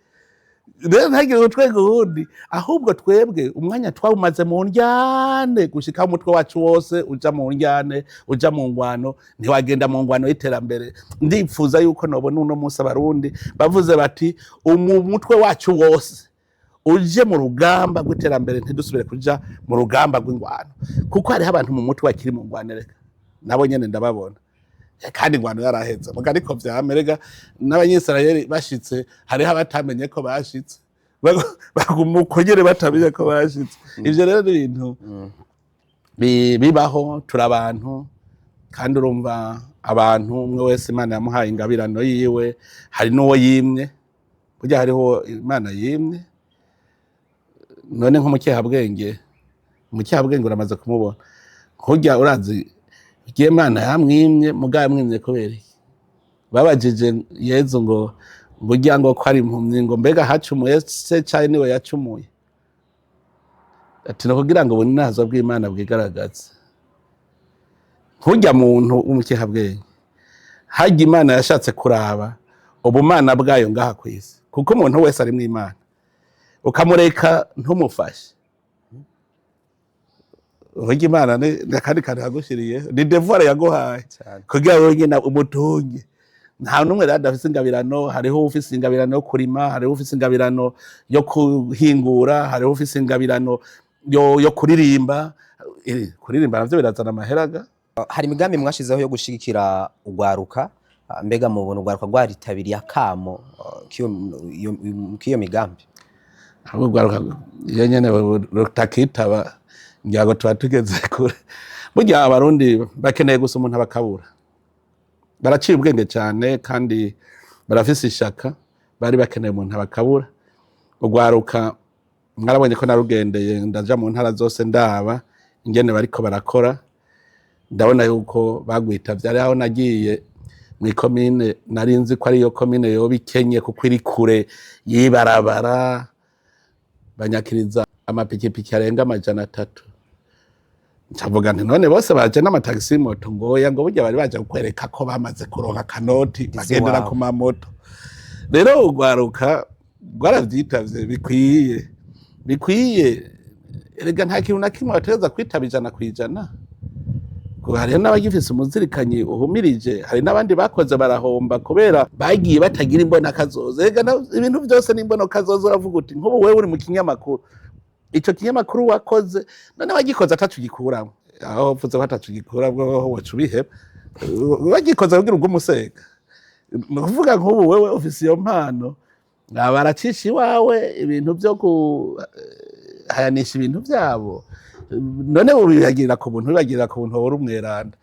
Rero ntagire utwenge uwundi, ahubwo twebwe umwanya twawumaze mu ndyane gushika umutwe wacu wose uja mu ndyane, uja mu ngwano, ntiwagenda mu ngwano y'iterambere. Ndipfuza yuko nobona uno munsi Abarundi bavuze bati: "Umutwe wacu wose uje mu rugamba rw'iterambere, ntidusubire kuja mu rugamba rw'ingwano," kuko hariho abantu mu mutwe bakiri mu ngwano. Reka nabo nyene ndababona, kandi ingwano yaraheze muga ariko vyamerega n'Abanyisirayeli bashitse, hariho abatamenye ko bashitse, baguma uko nyene batamenye ko bashitse. Ivyo rero ni ibintu bibaho. Turi abantu, kandi urumva abantu umwe wese Imana yamuhaye ingabirano yiwe. Hari n'uwo yimye, burya hariho Imana yimye. None nk'umukehabwenge, umukehabwenge uramaze kumubona kurya, urazi igihe Imana yamwimye, mugabo yamwimye kubera iki? Babajije Yezu ngo urya ngo ko ari impumyi, ngo mbega hacumuye se cari niwe yacumuye? Ati: "Ni ukugira ngo ubuninazo bw'Imana bwigaragaze." Nkurya muntu w'umukehabwenge, harya Imana yashatse kuraba ubumana bwayo ngaha kw'isi, kuko umuntu wese arimwo Imana, ukamureka ntumufashe, burya Imana ni akandi kantu yagushiriye, ni devoir yaguhaye kugira ngo nyine umutunge. Nta n'umwe rero adafise ingabirano. Hariho ufise ingabirano yo kurima, hariho ufise ingabirano yo kuhingura, hariho ufise ingabirano yo kuririmba. Kuririmba navyo birazana amaheraga. Hari imigambi mwashizeho yo gushigikira ugwaruka. Mbega mubona ugwaruka rwaritabiriye akamo k'iyo migambi? Ahubwo ugwaruka iyo nyene rutakitaba, ngira ngo tuba tugeze kure. Burya Abarundi bakeneye gusa umuntu abakabura. Baraciye ubwenge cyane kandi barafise ishaka, bari bakeneye umuntu abakabura. Ugwaruka mwarabonye ko narugendeye, ndaja mu ntara zose, ndaba ingene bariko barakora, ndabona yuko bagwitavye. Hariho aho nagiye mw'ikomine nari nzi ko ariyo komine yoba ikenye kuko iri kure y'ibarabara, banyakiriza amapikipiki arenga 300. Ncavuga nti: "None bose baje n'amatagisi moto?" Ngoya, ngo burya bari baje kukwereka ko bamaze kuronka akanoti, bagendera ku mamoto. Rero urwaruka rwaravyitavye bikwiye, bikwiye. Erega nta kintu na kimwe bategereza kwitaba 100%. Ngo hariho n'abagifise umuzirikanyi uhumirije, hari n'abandi bakoze barahomba kubera bagiye batagira imbona kazoza. Erega ibintu byose n'imbona kazoza. Uravuga uti nk'ubu wewe uri mu kinyamakuru, ico kinyamakuru wakoze, none wagikoze ataco ugikuramo? Aho uvuze ko ataco ugikuramwo, ho waca ubiheba. Wagikoze kugira ubwo umusega. Ni ukuvuga nk'ubu wewe ufise iyo mpano, baracisha iwawe ibintu vyo guhayanisha ibintu vyabo, none ubibagirira ku buntu, ubibagirira ku buntu, wowe uri umweranda.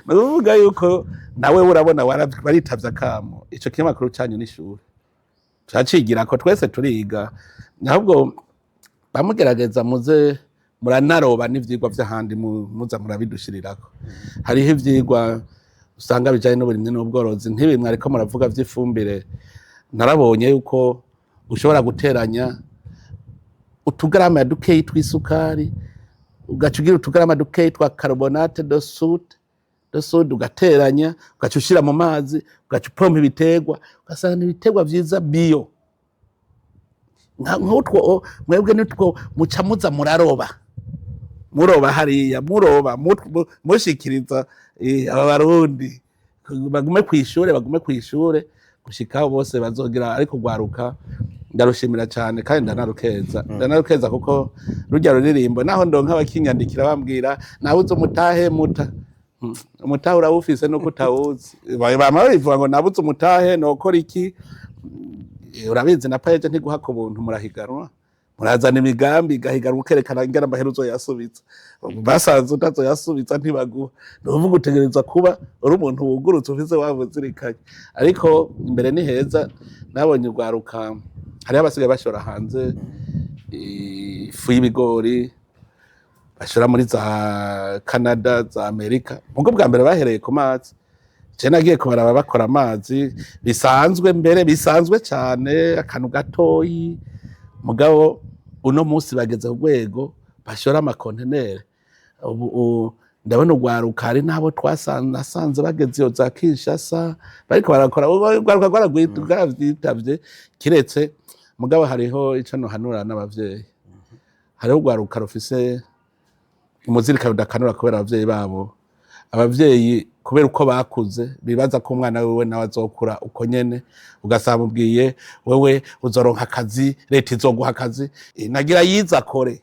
Ni ukuvuga yuko nawe urabona waritavye akamo. Ico kinyamakuru canyu n'ishure, turacigira ko twese turiga. Ahubwo bamugerageza muze muranaroba n'ivyigwa vy'ahandi, muza murabidushirirako. Hariho ivyigwa usanga bijanye n'uburimyi n'ubworozi, ntibimwe ariko muravuga vy'ifumbire. Narabonye yuko ushobora guteranya utugarama dukeyi tw'isukari, ugaca ugira utugarama dukeyi twa carbonate de soude, ugateranya, ugaca ushira mu mazi, ugaca upompa ibiterwa, ugasanga ni ibiterwa vyiza bio. Nk'utwo mwebwe nitwo muca muza muraroba, muroba hariya, muroba mushikiriza aba Barundi bagume kw'ishure, bagume kw'ishure gushikaho bose bazogira. Ariko rwaruka ndarushimira cyane kandi ndanarukeza, ndanarukeza, kuko rujya ruririmbo naho ndonka abakinyandikira bambwira: "Nabuze umutahe." Muta umutahe urawufise nuko utawuzi. Bama babivuga ngo: "Nabuze umutahe, nokora iki?" Urabizi na PAEEJ ntiguha ku buntu, murahiganwa, murazana imigambi igahiganwa, ukerekana ingene amahera uzoyasubiza. Basanze utazoyasubiza ntibaguha. Ni ukuvuga utegerezwa kuba uri umuntu wugurutse, ufise waba uzirikanye. Ariko imbere ni heza. Nabonye urwaruka, hariho abasigaye bashora hanze ifu y'ibigori, bashora muri za Canada, za Amerika. Mugo bwa mbere bahereye ku mazi. Je nagiye kubaraba bakora amazi bisanzwe, mbere bisanzwe cyane, akantu gatoyi, mugabo uno munsi bageze ku rwego bashora amakontenere. Ubu ndabona urwaruka, hari n'abo nasanze bageze iyo za Kinshasa bariko barakora. Urwaruka rwaravyitavye, kiretse Mugabo hariho ico nohanura n'abavyeyi. Hariho urwaruka rufise umuzirikano udakanura kubera abavyeyi babo. Abavyeyi kubera uko bakuze, bibaza ko umwana wiwe nawe azokura uko nyene, ugasanga mubwiye: "Wewe uzoronka akazi, leta izoguha akazi." Nagira yize akore.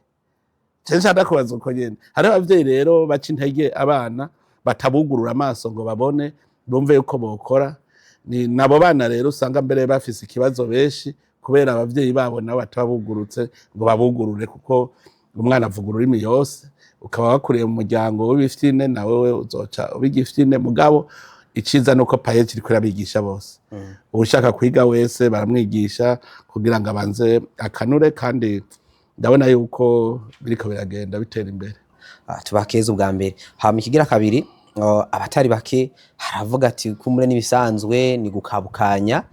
Je nshaka ndakubaza uko nyene. Hariho abavyeyi rero baca intege abana, batabugurura amaso ngo babone, bumve yuko bokora. Ni nabo bana rero usanga mbere bafise ikibazo benshi, kubera abavyeyi babo nabo batabugurutse ngo babugurure, kuko umwana avuga ururimi yose. Ukaba wakuriye mu muryango w'ibifyine, nawe we uzoca uba igifyine. Mugabo iciza nuko PAEEJ iriko irabigisha bose. Ushaka kwiga wese baramwigisha kugira ngo abanze akanure, kandi ndabona yuko biriko biragenda bitera imbere. Tubakeze ubwa mbere. Hama ikigira kabiri, abatari bake haravuga ati kumure n'ibisanzwe ni gukabukanya,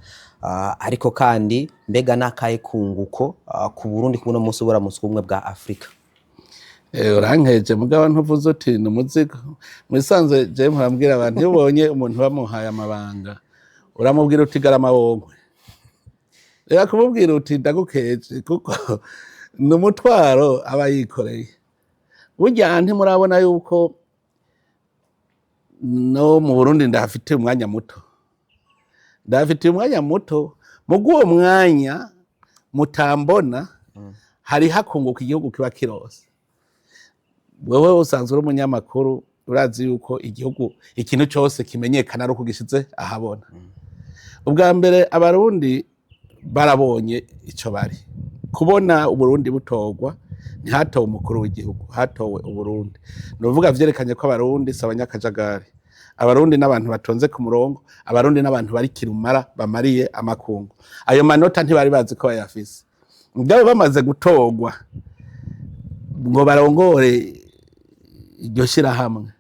ariko kandi mbega nakaye kunguko ku Burundi kuno munsi buramutse ubumwe bwa Afrika? Urankeje, mugabo ntuvuze uti ni umuzigo. Mu bisanzwe jewe murambwira abantu, iyo ubonye umuntu bamuhaye amabanga, uramubwira uti garama wonkwe. Reka kumubwira uti ndagukeje, kuko ni umutwaro aba yikoreye. Burya ntimurabona yuko no mu Burundi ndahafitiye umwanya muto, ndahafitiye umwanya muto. Mugu uwo mwanya mutambona, hari hakunguka igihugu kiba kirose. Wewe usanzwe uri umunyamakuru, urazi yuko igihugu ikintu cyose kimenyekana ari uko gishize ahabona. Ubwa mbere Abarundi barabonye ico bari kubona. Uburundi butorwa, ntihatowe umukuru w'igihugu, hatowe Uburundi. Ni ukuvuga vyerekanye ko Abarundi si abanyakajagari, Abarundi n'abantu batonze ku murongo, Abarundi n'abantu bari kirumara bamariye amakungu. Ayo manota ntibari bazi ko bayafise. Mugabo bamaze gutorwa ngo barongore iryo shirahamwe,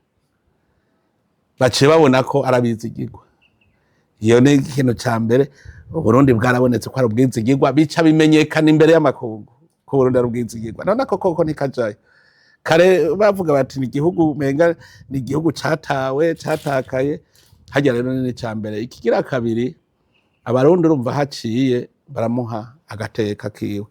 baciye babona ko arabizigirwa. Iyo ni ikintu ca mbere. Uburundi bwarabonetse ko ari ubwizigirwa, bica bimenyekana imbere y'amakungu ko Uburundi ari ubwizigirwa. None ko koko ntikajayo. Kare bavuga bati ni igihugu, menga ni igihugu catawe, catakaye harya. Rero ni ica mbere. Ikigira kabiri, Abarundi urumva haciye baramuha agateka kiwe.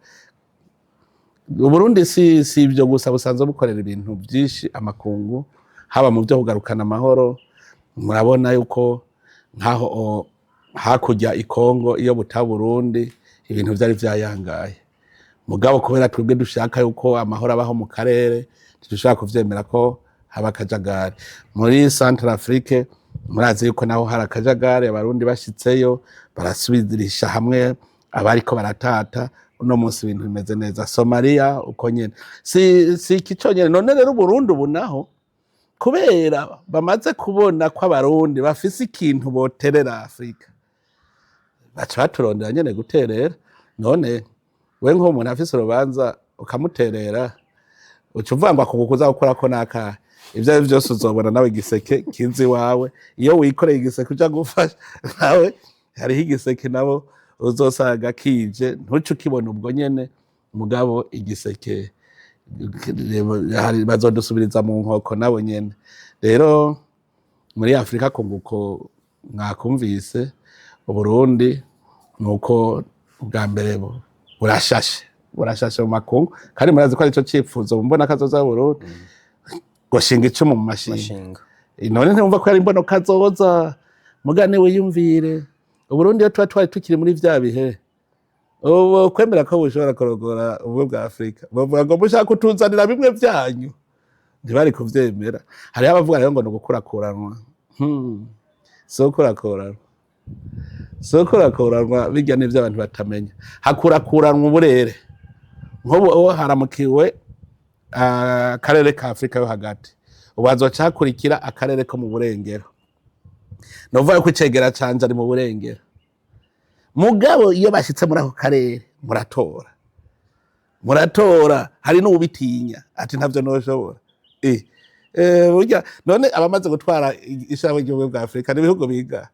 Uburundi si ibyo gusa, busanzwe bukorera ibintu byinshi amakungu, haba mu byo kugarukana amahoro. Murabona yuko nkaho hakurya i Kongo, iyo buta Burundi ibintu vyari vyayangaye. Mugabo kubera twebwe dushaka yuko amahoro abaho mu karere, ntidushobora kuvyemera ko haba akajagari. Muri Central Afrique murazi yuko naho hari akajagari, Abarundi bashitseyo barasubirisha hamwe abariko baratata. Uno munsi ibintu bimeze neza. Somalia uko nyene. Si iki conyene. None rero Uburundi ubu naho, kubera bamaze kubona ko Abarundi bafise ikintu boterera Afrika, baca baturondera nyene guterera. None we nk'umuntu afise urubanza ukamuterera, uca uvuga ngo akuguka uza gukorako n'akahe? Ivyo ari vyose uzobona nawe igiseke kizi iwawe. Iyo wikoreye igiseke uja gufasha, nawe hariho igiseke nabo uzosanga kije. Ntuce ukibona ubwo nyene, mugabo igiseke bazodusubiriza mu nkoko nabo nyene. Rero muri Afrika kunguko mwakumvise, Uburundi nuko ubwa mbere burashashe, burashashe mu makungu, kandi murazi ko arico cipfuzo mbona kazoza Burundi, gushinga icumu mu mashinga. Mashinga. None ntiwumva ko ari imbono kazoza? Mugane wiyumvire, Uburundi iyo tuba twari tukiri muri vya bihe, ubu kwemera ko bushobora kurogora ubumwe bwa Afurika, bavuga ngo mushaka kutuzanira bimwe vyanyu, ntibari kuvyemera. Hariho abavuga rero ngo ni ugukurakuranwa. Si ugukurakuranwa, si ugukurakuranwa. Bijya n'ivyo abantu batamenya. Hakurakuranwa uburere. Nk'ubu uwo haramukiwe akarere ka Afurika yo hagati, ubu hazoca hakurikira akarere ko mu burengero. Ni ukuvuga ko icegera canje ari mu burengero. Mugabo iyo bashitse muri ako karere, muratora, muratora. Hari n'uwubitinya ati ntavyo noshobora. Burya none abamaze gutwara ishirahamwe ry'ubumwe bwa Afurika ni ibihugu biga?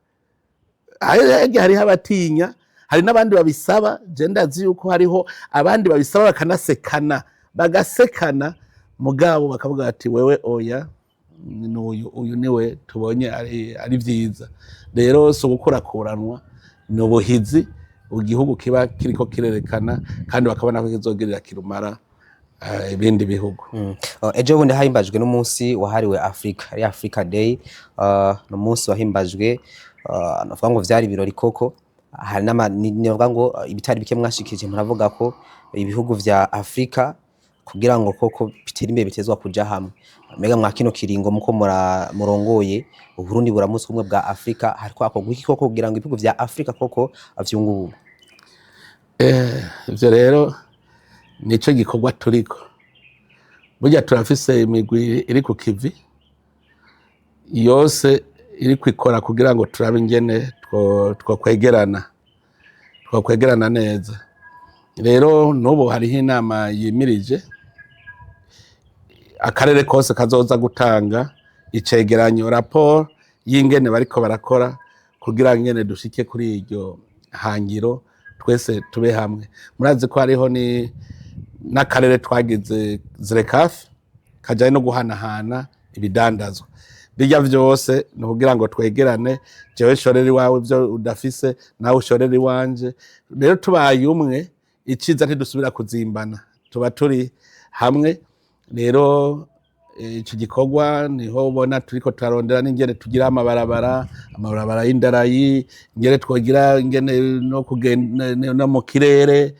Harya hariho abatinya, hari n'abandi babisaba. Je ndazi yuko hariho abandi babisaba bakanasekana, bagasekana, mugabo bakavuga bati wewe oya, n'uyu, uyu niwe tubonye ari vyiza. Rero si ugukurakuranwa, ni ubuhizi. Igihugu kiba kiriko kirerekana kandi bakabona ko kizogirira kirumara ibindi bihugu. Ejo bundi hahimbajwe n'umunsi wahariwe Afrika, ari Africa Day. Ni umunsi wahimbajwe, navuga ngo vyari ibirori koko. Hari navuga ngo ibitari bike mwashikirije, muravuga ko ibihugu vya Afrika kugira ngo koko bitere imbere bitezwa kuja hamwe. Mbega mwa kino kiringo muko murongoye Uburundi buramutswe ubumwe bwa Afrika, hariko hakorwa iki koko kugira ngo ibihugu vya Afrika koko vyunge ubumwe? Ivyo rero nico gikorwa turiko. Burya turafise imigwi iri ku kivi yose iri kwikora kugira ngo turabe ingene twokwegerana neza. Rero n'ubu hariho inama yimirije, akarere kose kazoza gutanga icegeranyo, raporo y'ingene bariko barakora kugira ngene dushike kuri iryo hangiro, twese tube hamwe. Murazi ko hariho ni n'akarere twagize ZLECAf kajanye no guhanahana ibidandazwa. Bijya vyose ni ukugira ngo twegerane, jewe nshorere iwawe ivyo udafise, nawe ushorere iwanje. Rero tubaye umwe, iciza ntidusubira kuzimbana, tuba turi hamwe. Rero ico gikorwa niho ubona turiko turarondera n'ingene tugira amabarabara y'indarayi, ingene twogira ingene no kugenda no mu kirere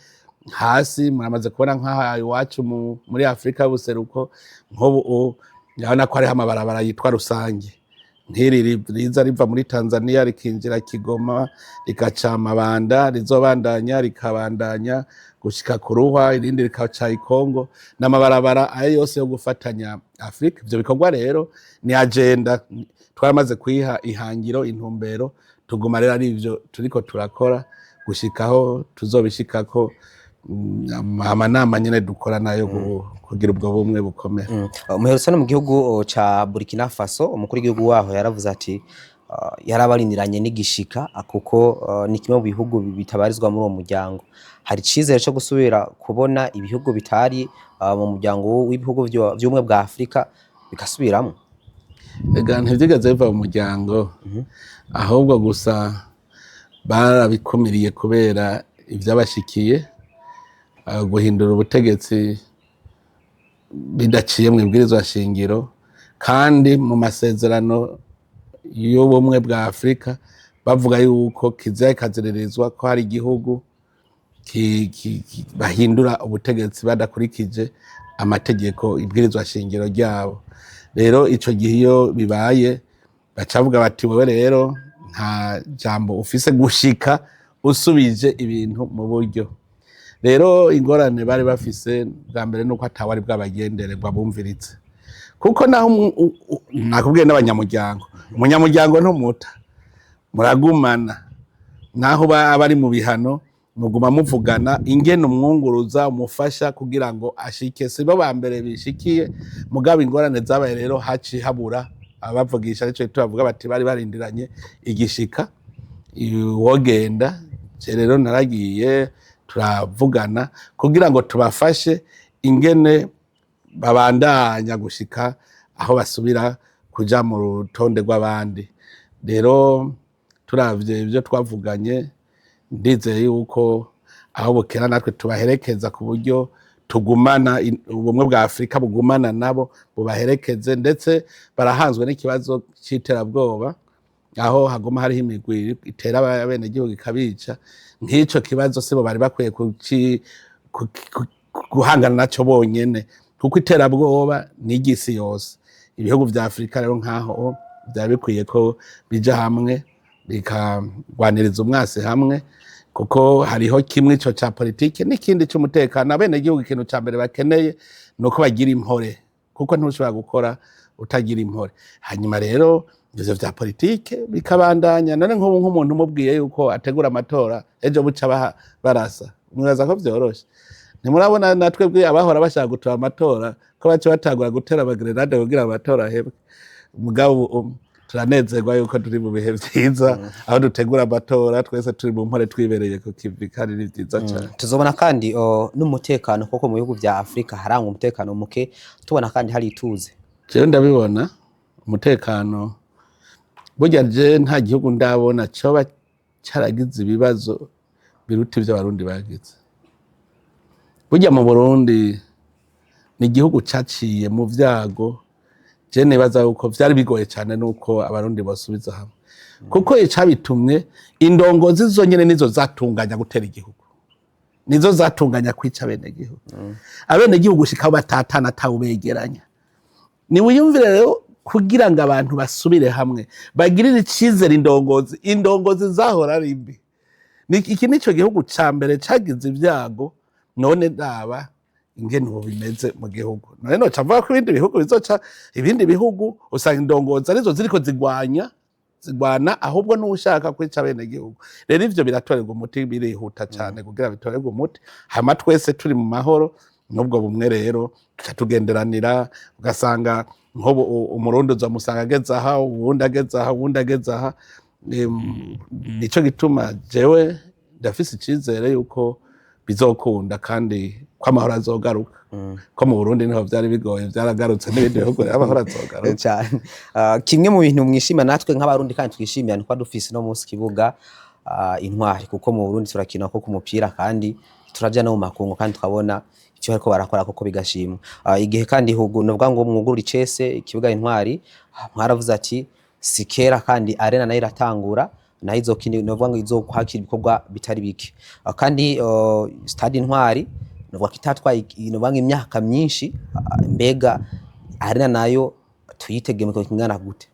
hasi. Muramaze kubona nk'aha iwacu muri Afrika y'ubuseruko, nk'ubu ndabona ko hariho amabarabara yitwa rusange, nk'iri riza riva muri Tanzania rikinjira Kigoma, rigaca Mabanda, rizobandanya rikabandanya gushika ku Ruhwa, irindi rikaca i Kongo, n'amabarabara ayo yose yo gufatanya Afrika. Ivyo bikorwa rero ni agenda twaramaze kwiha ihangiro, intumbero, tuguma rero ari ivyo turiko turakora gushikaho tuzobishikako. Amanama nyene dukora nayo kugira ubwo bumwe bukomere. Muherutse no mu gihugu ca Burkina Faso, umukuru w'igihugu waho yaravuze ati yarabarindiranye n'igishika, kuko ni kimwe mu bihugu bitabarizwa muri uwo muryango. Hari icizere co gusubira kubona ibihugu bitari mu muryango w'ibihugu vy'ubumwe bwa Afrika bigasubiramwo? Ega ntivyigeze biva mu muryango, ahubwo gusa barabikumiriye kubera ivyabashikiye, guhindura ubutegetsi bidaciye mu ibwirizwa shingiro, kandi mu masezerano y'ubumwe bwa Afrika bavuga yuko kizira kikaziririzwa ko hari igihugu bahindura ubutegetsi badakurikije amategeko, ibwirizwa shingiro ryabo. Rero ico gihe iyo bibaye, baca bavuga bati: "Wewe rero nta jambo ufise gushika usubije ibintu mu buryo." Rero ingorane bari bafise bwa mbere nuko atawari bwabagendere ngo abumviritse, kuko naho nakubwiye n'abanyamuryango, umunyamuryango ntumuta, muragumana naho aba ari mu bihano, muguma muvugana ingene umwunguruza, umufasha kugira ngo ashike. Sibo ba mbere bishikiye, mugabo ingorane zabaye rero haci habura abavugisha. Arico tubavuga bati bari barindiranye igishika wogenda. Je rero naragiye, turavugana kugira ngo tubafashe ingene babandanya gushika aho basubira kuja mu rutonde rw'abandi. Rero turavye ivyo twavuganye, ndizeye yuko aho bukera natwe tubaherekeza ku buryo tugumana ubumwe bwa Afrika bugumana nabo bubaherekeze. Ndetse barahanzwe n'ikibazo c'iterabwoba, aho haguma hariho imigwi itera abenegihugu ikabica. Nk'ico kibazo sibo bari bakwiye guhangana naco bonyene, kuko iterabwoba ni iry'isi yose. Ibihugu vya Afrika rero nkaho vyari bikwiye ko bija hamwe, bikagwaniriza umwasi hamwe, kuko hariho kimwe ico ca politike n'ikindi c'umutekano. Abenegihugu ikintu ca mbere bakeneye ni uko bagira impore, kuko ntushobora gukora utagira impore. Hanyuma rero ivyo vya politike bikabandanya. None nk'ubu nk'umuntu umubwiye yuko ategura amatora ejo buca barasa, mwibaza ko vyoroshe? Ntimurabona na twebwe abahora bashaka gutora amatora ko baca batangura gutera amagrenade kugira amatora ahebwe? Mugabo ubu turanezerwa yuko turi mu bihe vyiza, aho dutegura amatora twese turi mu mpore, twibereye ku kivi, kandi ni vyiza cane. Tuzobona kandi n'umutekano koko mu bihugu vya Afrika harangwa umutekano muke, tubona kandi hari ituze? Jewe ndabibona umutekano. Burya je nta gihugu ndabona coba caragize ibibazo. Biruta ivyo Abarundi bagize. Burya mu Burundi ni igihugu caciye mu vyago. Je nibaza yuko vyari bigoye cane nuko Abarundi bosubiza hamwe, kuko icabitumye, indongozi zonyene nizo zatunganya gutera igihugu, nizo zatunganya kwica abenegihugu. Abenegihugu gushika aho batatana atawubegeranya. Niwiyumvire rero, kugira ngo abantu basubire hamwe, bagirire icizere indongozi, indongozi zahora ari mbi. Iki nico gihugu ca mbere cagize ibyago. None ndaba ingene ubu bimeze mu gihugu, none noca mvuga ko ibindi bihugu bizoca, ibindi bihugu usanga indongozi arizo ziriko zigwanya, zigwana ahubwo n'ushaka kwica abenegihugu. Rero ivyo biratorerwa umuti, birihuta cane kugira bitorerwe umuti, hama twese turi mu mahoro n'ubwo bumwe. Rero tuca tugenderanira, ugasanga nk'ubu Umurundi uzomusanga ageze aha, uwundi ageze aha, uwundi ageze aha. Nico gituma jewe ndafise icizere yuko bizokunda kandi ko amahoro azogaruka, ko mu Burundi niho vyari bigoye, vyaragarutse, n'ibindi bihugu rero amahoro azogaruka. Cyane. Kimwe mu bintu mwishima natwe nk'Abarundi kandi twishimira, ni kuba dufise no munsi kibuga Intwari, kuko mu Burundi turakina ko ku mupira kandi turaja no mu makungu kandi tukabona icyo bariko barakora koko bigashimwa. Igihe kandi hugu novuga ngo mwugurura icese ikibuga Intwari, mwaravuze ati si kera kandi arena nayo iratangura, nayo izokina, novuga ngo izokwakira ibikorwa bitari bike. Kandi stade Intwari novuga ko itatwaye, novuga ngo imyaka myinshi. Mbega arena nayo tuyitege mu gihe kingana gute?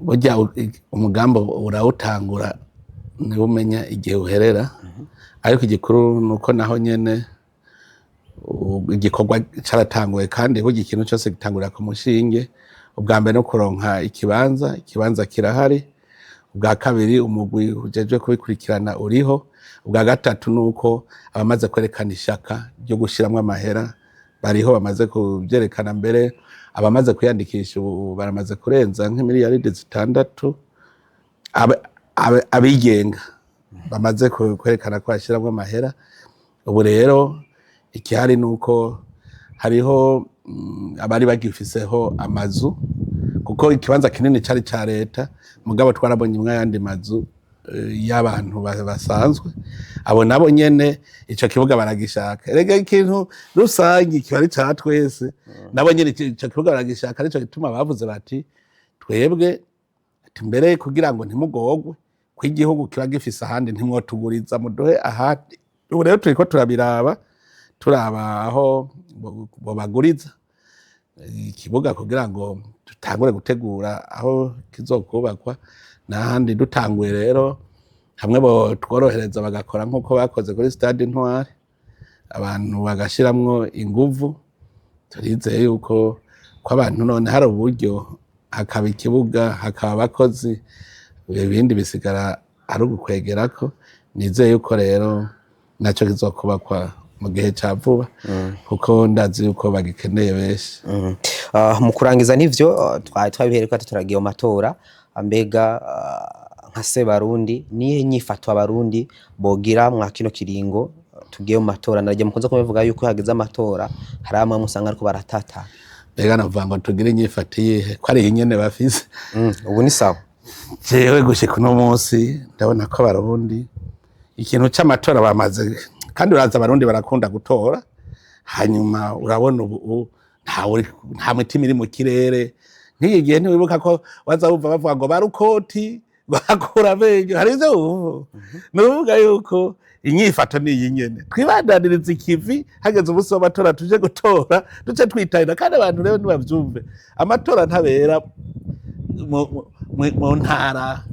Burya umugambi urawutangura niwo umenya igihe uherera, ariko igikuru ni uko naho nyene igikorwa caratanguye. Kandi burya ikintu cyose gitangurira ku mushinge. Ubwa mbere no kuronka ikibanza, ikibanza kirahari. Ubwa kabiri, umugwi ujejwe kubikurikirana uriho. Ubwa gatatu ni uko abamaze kwerekana ishaka ryo gushiramwo amahera bariho, bamaze kuvyerekana. Mbere abamaze kwiyandikisha ubu baramaze kurenza nk'imiliyaridi 6, abigenga bamaze kwerekana ko bashiramwo amahera. Ubu rero ikihari ni uko hariho abari bagifiseho amazu, kuko ikibanza kinini cari ca leta, mugabo twarabonye imwe ayandi mazu y'abantu basanzwe. Abo nabo nyene ico kibuga baragishaka. Erega ikintu rusangi kiba ari ca twese. Nabo nyene ico kibuga baragishaka. Nico gituma bavuze bati twebwe, ati mbere kugira ngo ntimugorwe, ko igihugu kiba gifise ahandi, ntimwotuguriza muduhe ahandi. Ubu rero turiko turabiraba, turaba aho bobaguriza ikibuga kugira ngo dutangure gutegura aho kizokubakwa n'ahandi. Dutanguye rero hamwe bo tworohereza, bagakora nk'uko bakoze kuri stade Intwari, abantu bagashiramwo inguvu, turizeye yuko ko abantu none hari uburyo, hakaba ikibuga, hakaba abakozi, ibindi bisigara ari ugukwegerako. Nizeye yuko rero naco kizokubakwa mu gihe ca vuba, kuko ndazi yuko bagikeneye benshi. Mu kurangiza nivyo, twari twabihereko ati turagiye mu matora. Mbega nka Sebarundi, nihe nyifato Abarundi bogira mwa kino kiringo tugiye mu matora? Naryo mukunze kubivuga yuko hageze amatora hari amwe musanga ariko baratata. Mbega navuga ngo tugire inyifato iyihe, ko ari iyi nyene bafise? Ubu ni sawa. Jewe gushika uno munsi ndabona ko Abarundi ikintu c'amatora bamaze, kandi uraza Abarundi barakunda gutora. Hanyuma urabona ubu nta mitima iri mu kirere nk'iki gihe. Ntiwibuka ko waza wumva bavuga ngo barukoti bakura amenyo? Hari ivyo wumva. Ni ukuvuga yuko inyifato ni iyi nyene, twibandaniriza ikivi. Hageze umunsi w'amatora tuje gutora, duce twitahira. Kandi abantu rero ntibavyumve, amatora ntabera mu ntara,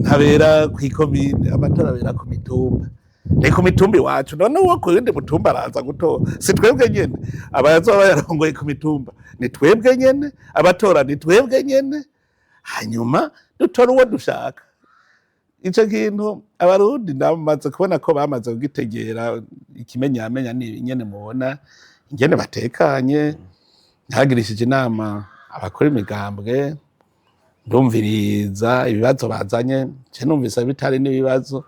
ntabera kw'ikomine, amatora abera ku mitumba. Ni ku mitumba iwacu. None uwo ku yindi mutumba araza gutora? Si twebwe nyene abazoba bayarongoye ku mitumba? Ni twebwe nyene abatora, ni twebwe nyene. Hanyuma dutora uwo dushaka. Ico kintu Abarundi ndamaze kubona ko bamaze kugitegera. Ikimenyamenya ni nyene mubona ingene batekanye. Ntagirishije inama abakora imigambwe, ndumviriza ibibazo bazanye. Je numvise bitari n'ibibazo,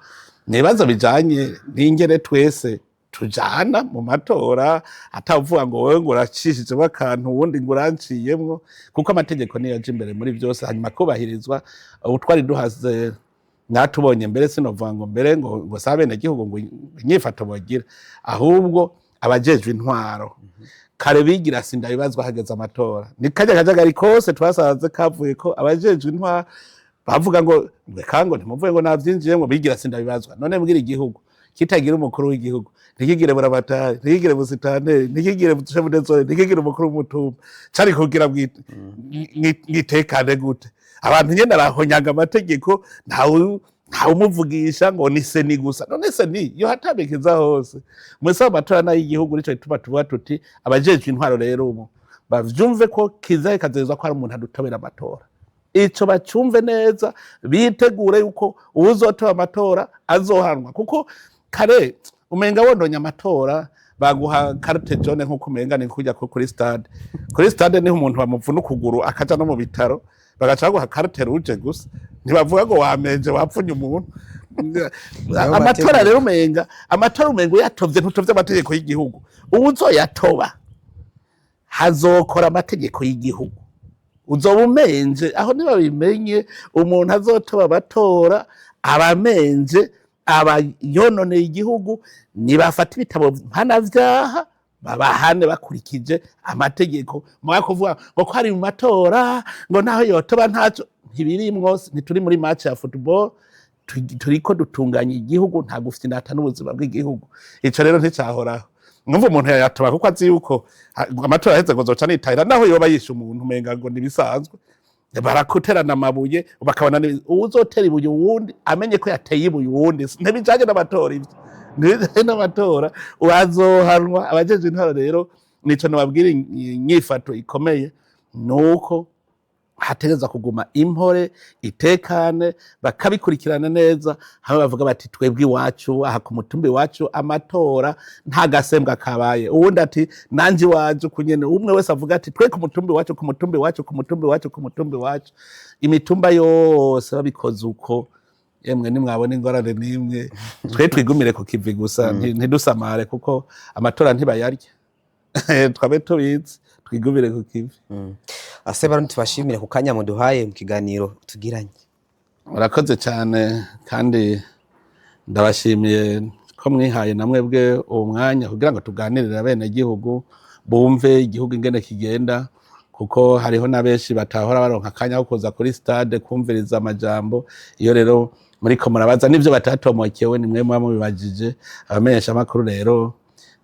ni ibibazo bijanye n'ingene twese tujana mu matora, atavuga ngo wowe ngo uracishijemo akantu, uwundi ngo uranciyemwo, kuko amategeko niyo aja imbere muri byose, hanyuma kubahirizwa. Ubu twari duhaze Natubonye mbere sinovuga ngo mbere ngo si abenegihugu ngo inyifato bogira, ahubwo abajejwe intwaro kare bigira sindabibazwa hageze amatora. Ni kajya kajagari kose twasanze kavuye ko abajejwe intwaro bavuga ngo reka ngo ntimuvuge ngo navyinjiyemwo, bigira sindabibazwa. None mbwira, igihugu kitagira umukuru w'igihugu, ntikigire buramatari, ntikigire busitanteri, ntikigire chef de zone, ntikigire umukuru w'umutumba, cari kugira mwitekane gute? Abantu nyene arahonyaga amategeko, ntawe umuvugisha ngo ni CENI gusa. None CENI yo hatambikiza hose mwese amatora n'ay'igihugu. Nico gituma tuvuga tuti abajejwe intwaro rero ubu bavyumve ko kizahe kazezwa ko hari umuntu adutobera amatora. Ico bacumve neza, bitegure yuko uwuzotoba amatora azohanwa, kuko kare umenga wononye amatora baguha carte jaune, nkuko umenga ni kujya ko kuri stade. Kuri stade niho umuntu bamuvuna ukuguru akaja no mu bitaro, bagaca baguha carte rouge gusa, ntibavuga ngo wamenje wapfunye umuntu. Amatora rero umenga amatora umenga uyatovye ntutovye amategeko y'igihugu. Uwuzoyatoba hazokora amategeko y'igihugu, uzoba umenje. Aho nibabimenye, umuntu azotoba abatora abamenje, aba yononeye igihugu. Nibafata ibitabo mpanavyaha babahane bakurikije amategeko. Muga kuvuga ngo ko ari mu matora, ngo naho yotoba ntaco, ntibirimwo. Ntituri muri match ya football, turiko dutunganya igihugu, nta gufinata n'ubuzima bw'igihugu. Ico rero nticahoraho. Numva umuntu yayatoba kuko azi yuko amatora aheze ngo zoca nitahira, naho yoba yishe umuntu, umenga ngo nibisanzwe. Barakuterana amabuye bakabona uwuzotera ibuye uwundi amenye ko yateye ibuye uwundi. Ntibijanye n'amatora ivyo, ntibijanye n'amatora, wazohanwa. Abajejwe intwaro rero nico nababwira, inyifato ikomeye nuko hategereza kuguma impore, itekane, bakabikurikirana neza. Hamwe bavuga bati twebwe iwacu aha ku mutumba iwacu amatora nta gasembwa kabaye, uwundi ati nanje iwacu kunyene. Umwe wese avuga ati twe ku mutumba iwacu, ku mutumba iwacu, ku mutumba iwacu, ku mutumba iwacu. Imitumba yose babikoze uko, emwe nimwabona ingorane nimwe, twe twigumire ku kivi gusa, ntidusamare kuko amatora ntibayarya, twabe tubizi, twigumire ku kivi. Ase barundi, tubashimire ku kanya muduhaye mu kiganiro tugiranye. Murakoze cyane, kandi ndabashimiye ko mwihaye na mwebwe uwo mwanya kugira ngo tuganirire abenegihugu bumve igihugu ingene kigenda, kuko hariho na benshi batahora baronka akanya ko kuza kuri stade kumviriza amajambo. Iyo rero muriko murabaza n'ivyo batatomokewe, ni mwe muba mubibajije. Abamenyesha amakuru rero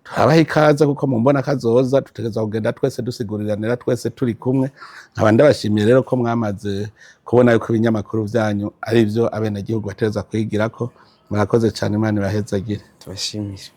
turabaha ikaze, kuko mu mbona kazoza dutegerezwa kugenda twese dusiguriranira twese turi kumwe. Nkaba ndabashimiye rero ko mwamaze kubona yuko ibinyamakuru vyanyu ari vyo abenegihugu bategerezwa kwigirako. Murakoze cyane, Imana ibahezagire. Tubashimire.